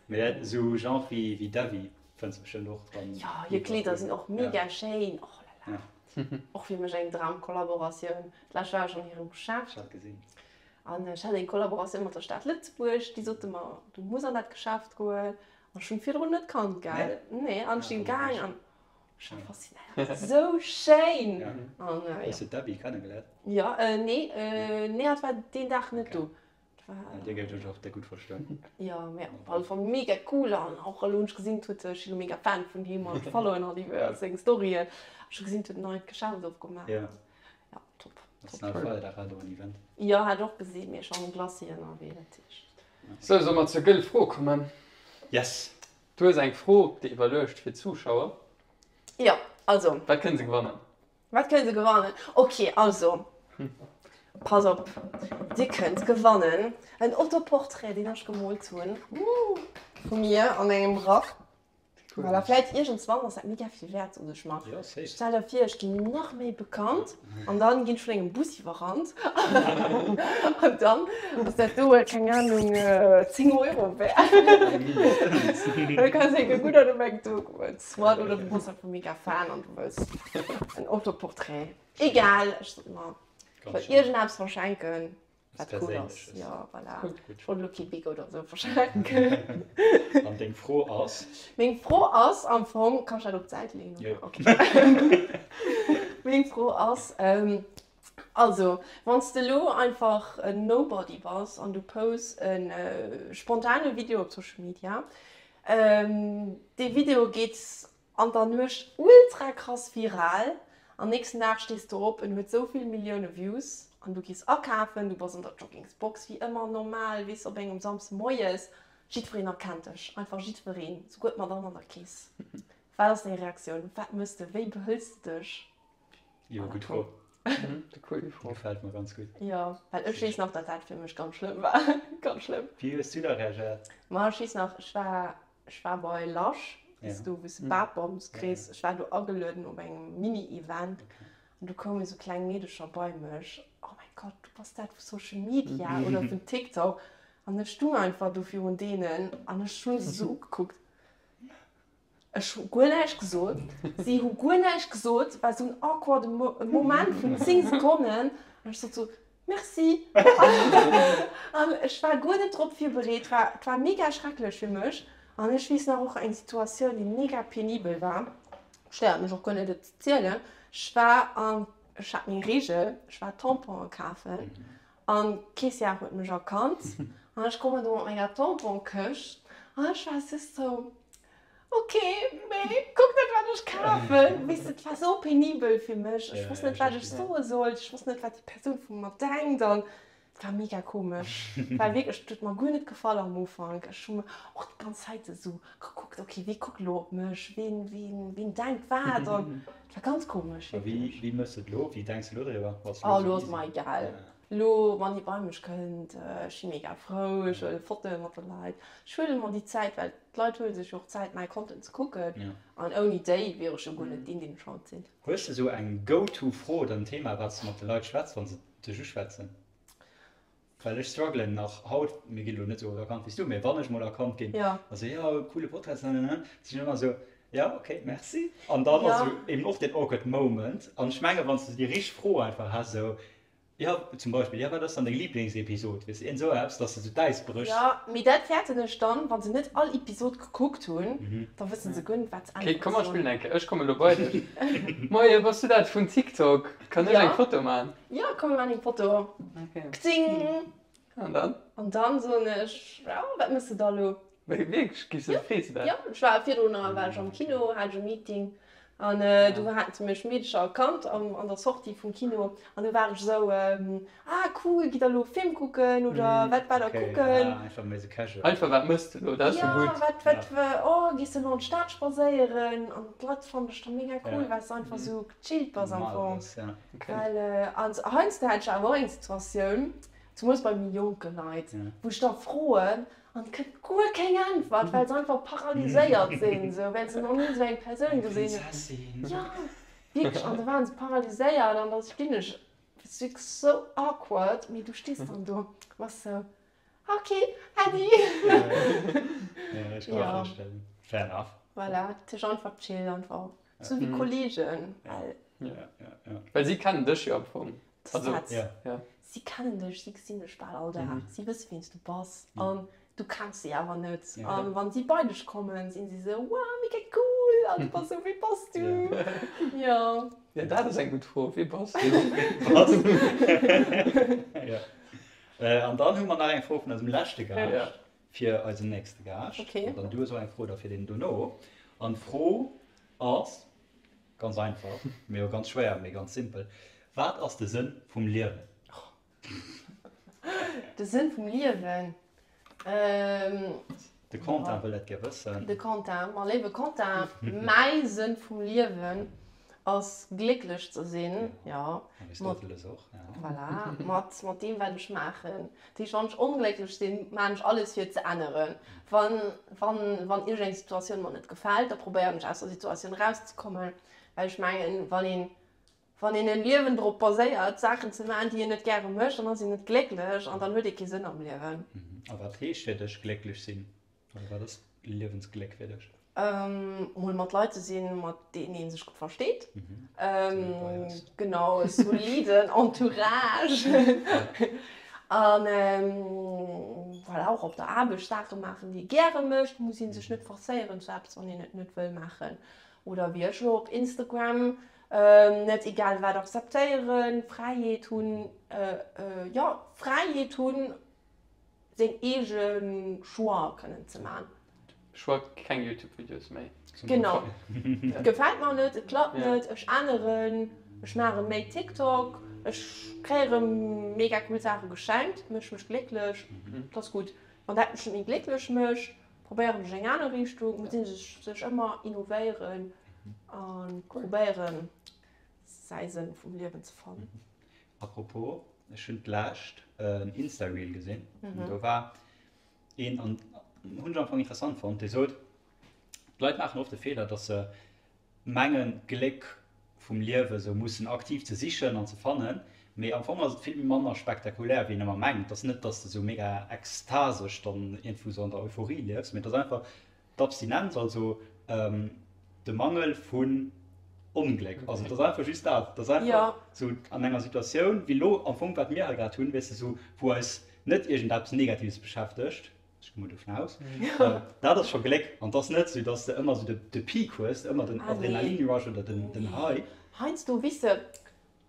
Mee dat esou Genre wéi Davy Fënns de bestëmmt och dann. Jo, hir Kleeder sinn och mega schéin. Oh la la. Och fir mech eng Dramkollaboratioun. D'lescht war ech an hirem Geschäft. Ech hat gesinn. An ech hat eng Kollaboratioun mat der Stad Lëtzebuerg. Déi sote mer, du muss an dat Geschäft goen. An ech hunn virdrun net kannt, gell? Nee. An ech sinn gaang an ech war faszinéiert. Esou schéin! An jo. Hues de d'Debbie kennegeléiert? Jo, nee, nee, hatt war deen Dag net do. Dir géift iech och gutt verstoen. Jo, mee op alle Fall mega cool an och elo hunn ech gesinn, huet ech sinn mega Fan vun him an ech followen all iwwer seng Storyen. Ech hu gesinn, huet en neit Geschäft opgemaach. Jo. Ja, top. Ass nach Feierdag hat och en Event. Jo, hat och gesinn, mee ech war mam Glacis ënnerwee, dat heescht. Sou, solle mer zur gëll Fro kommen? Yes! Du hues eng Fro dir iwwerluecht fir d'Zuschauer. Jo, also. Wat kënne se gewannen? Wat kënnt se gewannen? Ok, also pass op, dir kënnt gewannen en Autoportrait, deen ech gemoolt hunn vu mir an engem Rack. Voilà, vläit iergendswann ass dat mega vill wäert, soen ech mer. Stell der vir, ech ginn nach méi bekannt an dann ginn ech vun engem Bus iwwerrannt an dann ass dat do, keng Ahnung, 10 Euro wäert. Da kanns de gutt an de McDo goen. Soit oder du bass einfach mega Fan an du wëlls en Autoportrait. Egal, ech sot mer, ech wëll iergendeppes verschenken, wat cool ass. Jo, voilà. Ech wollt elo kee Bic oder esou verschenken. An deng Fro ass? Meng Fro ass am Fong, kann ech dat op d'Säit leeën? Jo. Ok. Meng Fro ass, also wann s de elo einfach en Nobody bass an du posts e spontane Video op Social Media, Dee Video geet an der Nuecht ultra krass viral an nächsten Dag stees du op, en huet sou vill Millioune Views an du gees akafen, du bass an der Joggingsbox wéi ëmmer normal, weess op engem Samsde moies, jiddwereen erkennt dech, einfach jiddwereen, souguer d'Madame an der Keess. Wat ass deng Reaktioun? Wat mëss de? Wéi behëls de dech? Jo, gutt Fro. Cool Fro. Gefält mer ganz gutt. Jo, well ech weess nach, datt dat fir mech ganz schlëmm war. Ganz schlëmm. Wéi hues du da reagéiert? Ma ech weess nach, ech war, ech war bei Lush, weess du, wou s de Bathbombs kriss. Ech war do agelueden op engem Mini-Event an do koume sou kleng Meedecher bei mech, Oh mäi Gott, du bass dat vu Social Media oder vun TikTok. An ech stung einfach do virun deenen an ech hu se sou ugekuckt. Ech hu guer näischt gesot, si hu guer näischt gesot, et war esou en awkwarde Moment vun 10 Sekonnen an ech sot sou, Merci. An ech war guer net drop virbereet, et war, et war mega schrecklech fir mech. An ech weess nach och eng Situatioun, déi mega penibel war, stéiert mech och guer net et ze zielen, ech war an, ech hat meng Reegel, ech war Tamponen kafen an d'Caissière huet mech erkannt an ech kommen do mat menger Tamponkëscht an ech war just sou, Ok, mee kuck net wat ech kafen. Weess de, et war sou penibel fir mech. Ech wosst net wat ech soe sollt, ech wosst net wat déi Persoun vu mer denkt an et war mega komesch. Et war wierklech, et huet mer guer net gefall am Ufank. Ech hu mer och déi ganz Zäit esou gekuckt, ok, wee kuckt elo op mech, ween, ween, ween denkt wat an et war ganz komesch, wierklech. A wéi, wéi méchs de et elo? Wéi denks de elo driwwer? Oh, elo ass et mer egal. Elo wann ee bei mech kënnt, ech si mega frou, ech huele Fotoe mat de Leit, ech huele mer déi Zäit, well d'Leit huele sech jo och Zäit mäi Content ze kucken an ouni déi wier ech jo guer net deen, deen ech haut sinn. Hues de sou eng Go-to-Fro oder en Thema wat s de mat de Leit schwätz wann se dech uschwätzen? Well ech struggelen nach haut, mir ginn elo net sou erkannt wéi s du, mee wann ech mol erkannt ginn, da sou jo coole Podcast nanana, sinn ech ëmmer sou jo ok merci an dann ass sou eben och deen awkward moment an ech menge wann s de déi richteg Fro einfach has sou jo zum Beispill jo wat ass dann deng Liblingsepisod, weess de iergend sou eppes, dass de sou d'Äis bréchs. Jo mee dat fäerten ech dann, wa se net all Episod gekuckt hunn, da wësse se guer net wat se Ok komm mer spillen eng Kéier, ech komme lo bei dech. Moie bass du dat vun TikTok, kann ech eng Foto man? Jo, komm mir maachen eng Foto. Xing! An dann? An dann soen ech, ja, wat mëss de da lo? Wéi, wierklech? Giffs du, frees du dat? Jo, ech war virdrun war ech am Kino, hat ech e Meeting an do haten se mech Meedecher erkannt an der Sortie vum Kino an du war ech esou, ah cool, gitt der elo e Film kucken oder wat war der kucken? Ah, einfach méi sou casual. Einfach, wat mëss de lo? Dat ass jo gutt. Jo, wat, wat, oh, gees de elo an d'Stad spadséieren? An d'Leit fannen ech da mega cool, well s de einfach esou gechillt bass am Fong. Well heiansdo hat ech awer och eng Situatioun, zemools bei méi jonke Leit, wou ech da froen an et kënnt guer keng Äntwert, well se einfach paralyséiert sinn, sou, well se nach ni esou eng Persoun gesinn hunn. Jo, wierklech, an da waren se paralyséiert an da stinn ech, et ass wierklech sou awkward, mee du stees dann do a bass sou, ok, Äddi. Ech ka mer virstellen. Fair enough. Voilà, dat heescht einfach chill, einfach Sou wéi Kollegen, well. Ja, ja, ja. Well si kennen dech jo am Fong. Also, ja. Ja. Si kennen dech, si gesinn dech bal all Dag, si wësse wien s du bass an du kenns si awer net. An wann si bei dech kommen, sinn si sou, wow, mega cool! An du bass sou, wie bass du? Ja. Ja, dat ass eng gutt Fro, wie bass du? Ja. An dann hu mer nach eng Fro vun eisem leschte Gaascht fir eisen nächste Gaascht. Okay. An dann du hues och eng Fro da fir deen dono. An d'Fro ass ganz einfach, mee och ganz schwéier, mee ganz simpel, Wat ass de Sënn vum Liewen? De Sënn vum Liewen? De Quentin wëll dat gär wëssen. De Quentin, ma léiwe Quentin, mäi Sënn vum Liewen ass glécklech ze sinn, jo. Aristoteles och, ja. Voilà, mat, mat deem wat ech maachen. Dat heescht, wann ech onglécklech sinn, maachen ech alles fir et ze änneren. Wann, wann, wann iergendeng Situatioun mer net gefält, da probéieren ech aus der Situatioun erauszekommen, well ech mengen, wann een, wann een e Liewen drop baséiert, Saachen ze maachen, déi een net gäre mécht, dann ass een net glécklech an dann huet ee kee Sënn am Liewen. A wat heescht fir dech glécklech sinn? Oder wat ass Liewensgléck fir dech? Mol mat Leit ze sinn, mat deenen ee sech gutt versteet. Genau, e soliden Entourage. An voilà, och op der Aarbecht Saache maachen, déi ee gäre mécht. Muss ee sech net forcéieren zu eppes, wann een et net wëll maachen. Oder wéi ech elo op Instagram, net egal wat akzeptéieren, Fräiheet hunn, jo, Fräiheet hunn, seng eege Choix kënnen ze man. Choix keng Youtube Videos méi. Genau. Et gefält mer net, et klappt net, ech änneren, ech maache méi TikTok, ech kréie rëm mega cool Saache geschenkt, mécht mech glécklech, et ass gutt. Wann dat mech net méi glécklech mécht, probéieren ech eng aner Richtung. Muss ee sech ëmmer innovéieren a probéieren säi Sënn vum Liewen ze fannen. Apropos, ech hunn d'lescht en Insta-Reel gesinn, an do war een, an hunn ech am Fong interessant fonnt, dee sot, d'Leit maachen oft de Feeler, datt se mengen, d'Gléck vum Liewe sou mussen aktiv ze sichen an ze fannen, mee am Fong ass et vill manner spektakulär, wéi een ëmmer mengt. Et ass net, datt s de sou mega ekstasesch dann iergendwou sou an der Euphorie liefs, mee et ass einfach, D'Abstinenz, also de Mangel vun Ongléck. Also et ass einfach just dat. Et ass einfach sou an enger Situatioun wéi elo am Fong, wat mir hei grad hunn, weess de, sou wou eis net iergendeppes Negatives beschäftegt, ech gi mol dovun aus, dat ass scho Gléck. An et ass net sou, dass de ëmmer sou de Peak hues, ëmmer den Adrenalinrush oder den High. Heiansdo, weess de,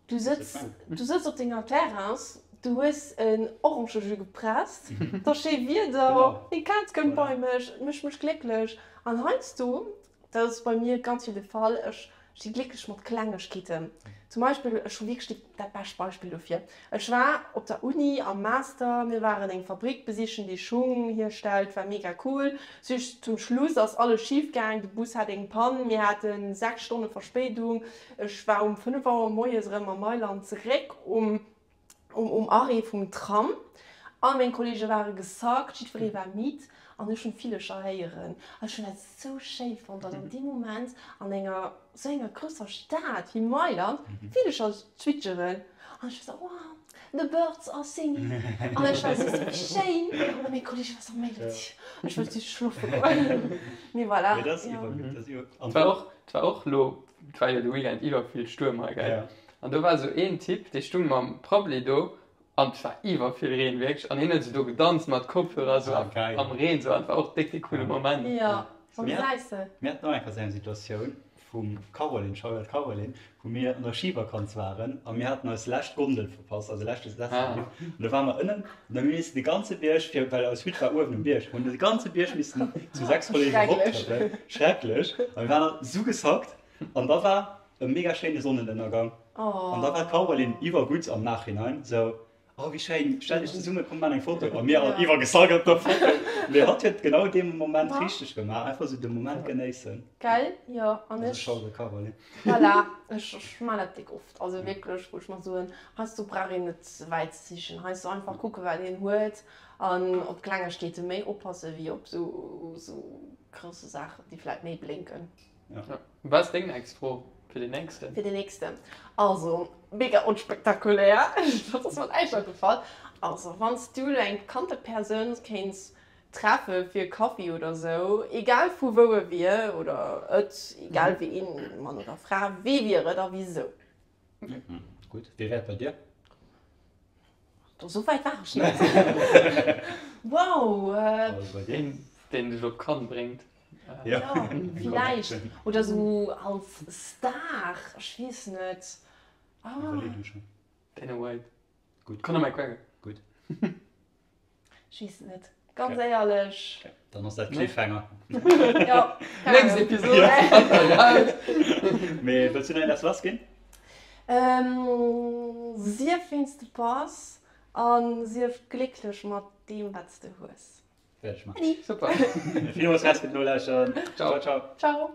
Du sëtz, du sëtz op denger Terrass, du hues en Orangejus gepresst, et ass schéi Wieder, meng Kaz kënnt bei mech, et mécht mech glécklech. An heiansdo, dat ass bei mir ganz vill de Fall, ech si glécklech mat Klengegkeeten. Zum Beispill, ech hu wierklech dat bescht Beispill dofir, Ech war op der Uni am Master, mir waren eng Fabrik besichen, déi Schung hierstellt, war mega cool. Just zum Schluss ass alles schif gaang, de Bus hat eng Pann, mir hate 6 Stonne Verspéidung, Ech war um 5 Auer moies erëm a Mailand, zeréck um. Um Arrêt vum Tram. All meng Kollege ware gesackt, jiddweree war midd an ech hunn d'Villercher héieren. An ech hunn dat sou schéi fonnt, datt an deem Moment an enger sou enger grousser Stad wéi Mailand d'Villercher zwitscheren. An ech war sou, wow, the birds are singing. An ech war sou, wéi schéin. A meng Kollege war sou, Mélodie, ech wëll just schlofe goen. Mee voilà, Mee dat ass iwwergutt, dat ass iwwer. Et war och, et war och elo, et war jo de Weekend iwwer vill Stuerm hei, gell? An do war esou een Typ, dee stung mam Prabbeli do an et war iwwer vill Reen wierklech an hien huet esou do gedanzt mat Kopfhörer esou am Reen esou an et war och déck dee coole Moment. Jo, wou gesäis de? Mir haten och eng Kéier esou eng Situatioun vum Caroline, Shoutout Caroline, wou mir an der Schivakanz waren a mir haten eis lescht Gondel verpasst, also leschte Sessellift an do ware mer ënnen an da hu mir missen de ganze Bierg fir, well eis Hütt war uewen um Bierg, hunn de ganze Bierg missen zu 6 Kollegen eroptrëppelen, schrecklech, a mir waren esou gesackt an da war E mega schéine Sonnenënnergang. An da war d'Caroline iwwergutt am Nachhinein sou, Oh wéi schéin, stell dech zesummen, komm mir maan eng Foto. A mir all iwwergesackt op der Foto. Mee hatt huet genau dee Moment richteg gemaach, einfach sou de Moment genéissen. Gell, jo. An ech. Also Shoutout Caroline. Voilà, ech maan dat déck oft. Also wierklech, wou ech mer soen, heiansdo brauch een net wäit ze sichen, heiansdo einfach kucken, wat een huet an op Klengegkeete méi oppasse wéi op sou grousse Saachen, déi vläit méi blénken. Ja. Wat ass deng nächst Fro fir den nächsten? Fir den nächsten. Also, mega onspektakulär. Dat ass mer näischt agefall. Also, wann s du elo eng bekannte Persoun kéints treffe fir e Kaffi oder sou, egal vu wou e wier oder et, egal ween, Mann oder Fra, wee wier et a wisou? Gutt. Wee wär et bei dir? Esou wäit war ech net. Wow! Een, deen dech op Cannes bréngt. Jo, villäicht. Oder sou als Star, ech weess net. Iwwerlee du schon. Dana White. Gutt. Conor McGregor. Gutt. Ech weess et net, ganz éierlech. Dann ass dat Cliffhanger. Jo. Nächst Episode. Mee wëlls du nach eppes lass ginn? Sief ween s de bass a sief glécklech mat deem wat s de hues. Wäert ech maachen. Super. Villmools Merci fir d'Nolauschteren. Ciao. Ciao. Ciao.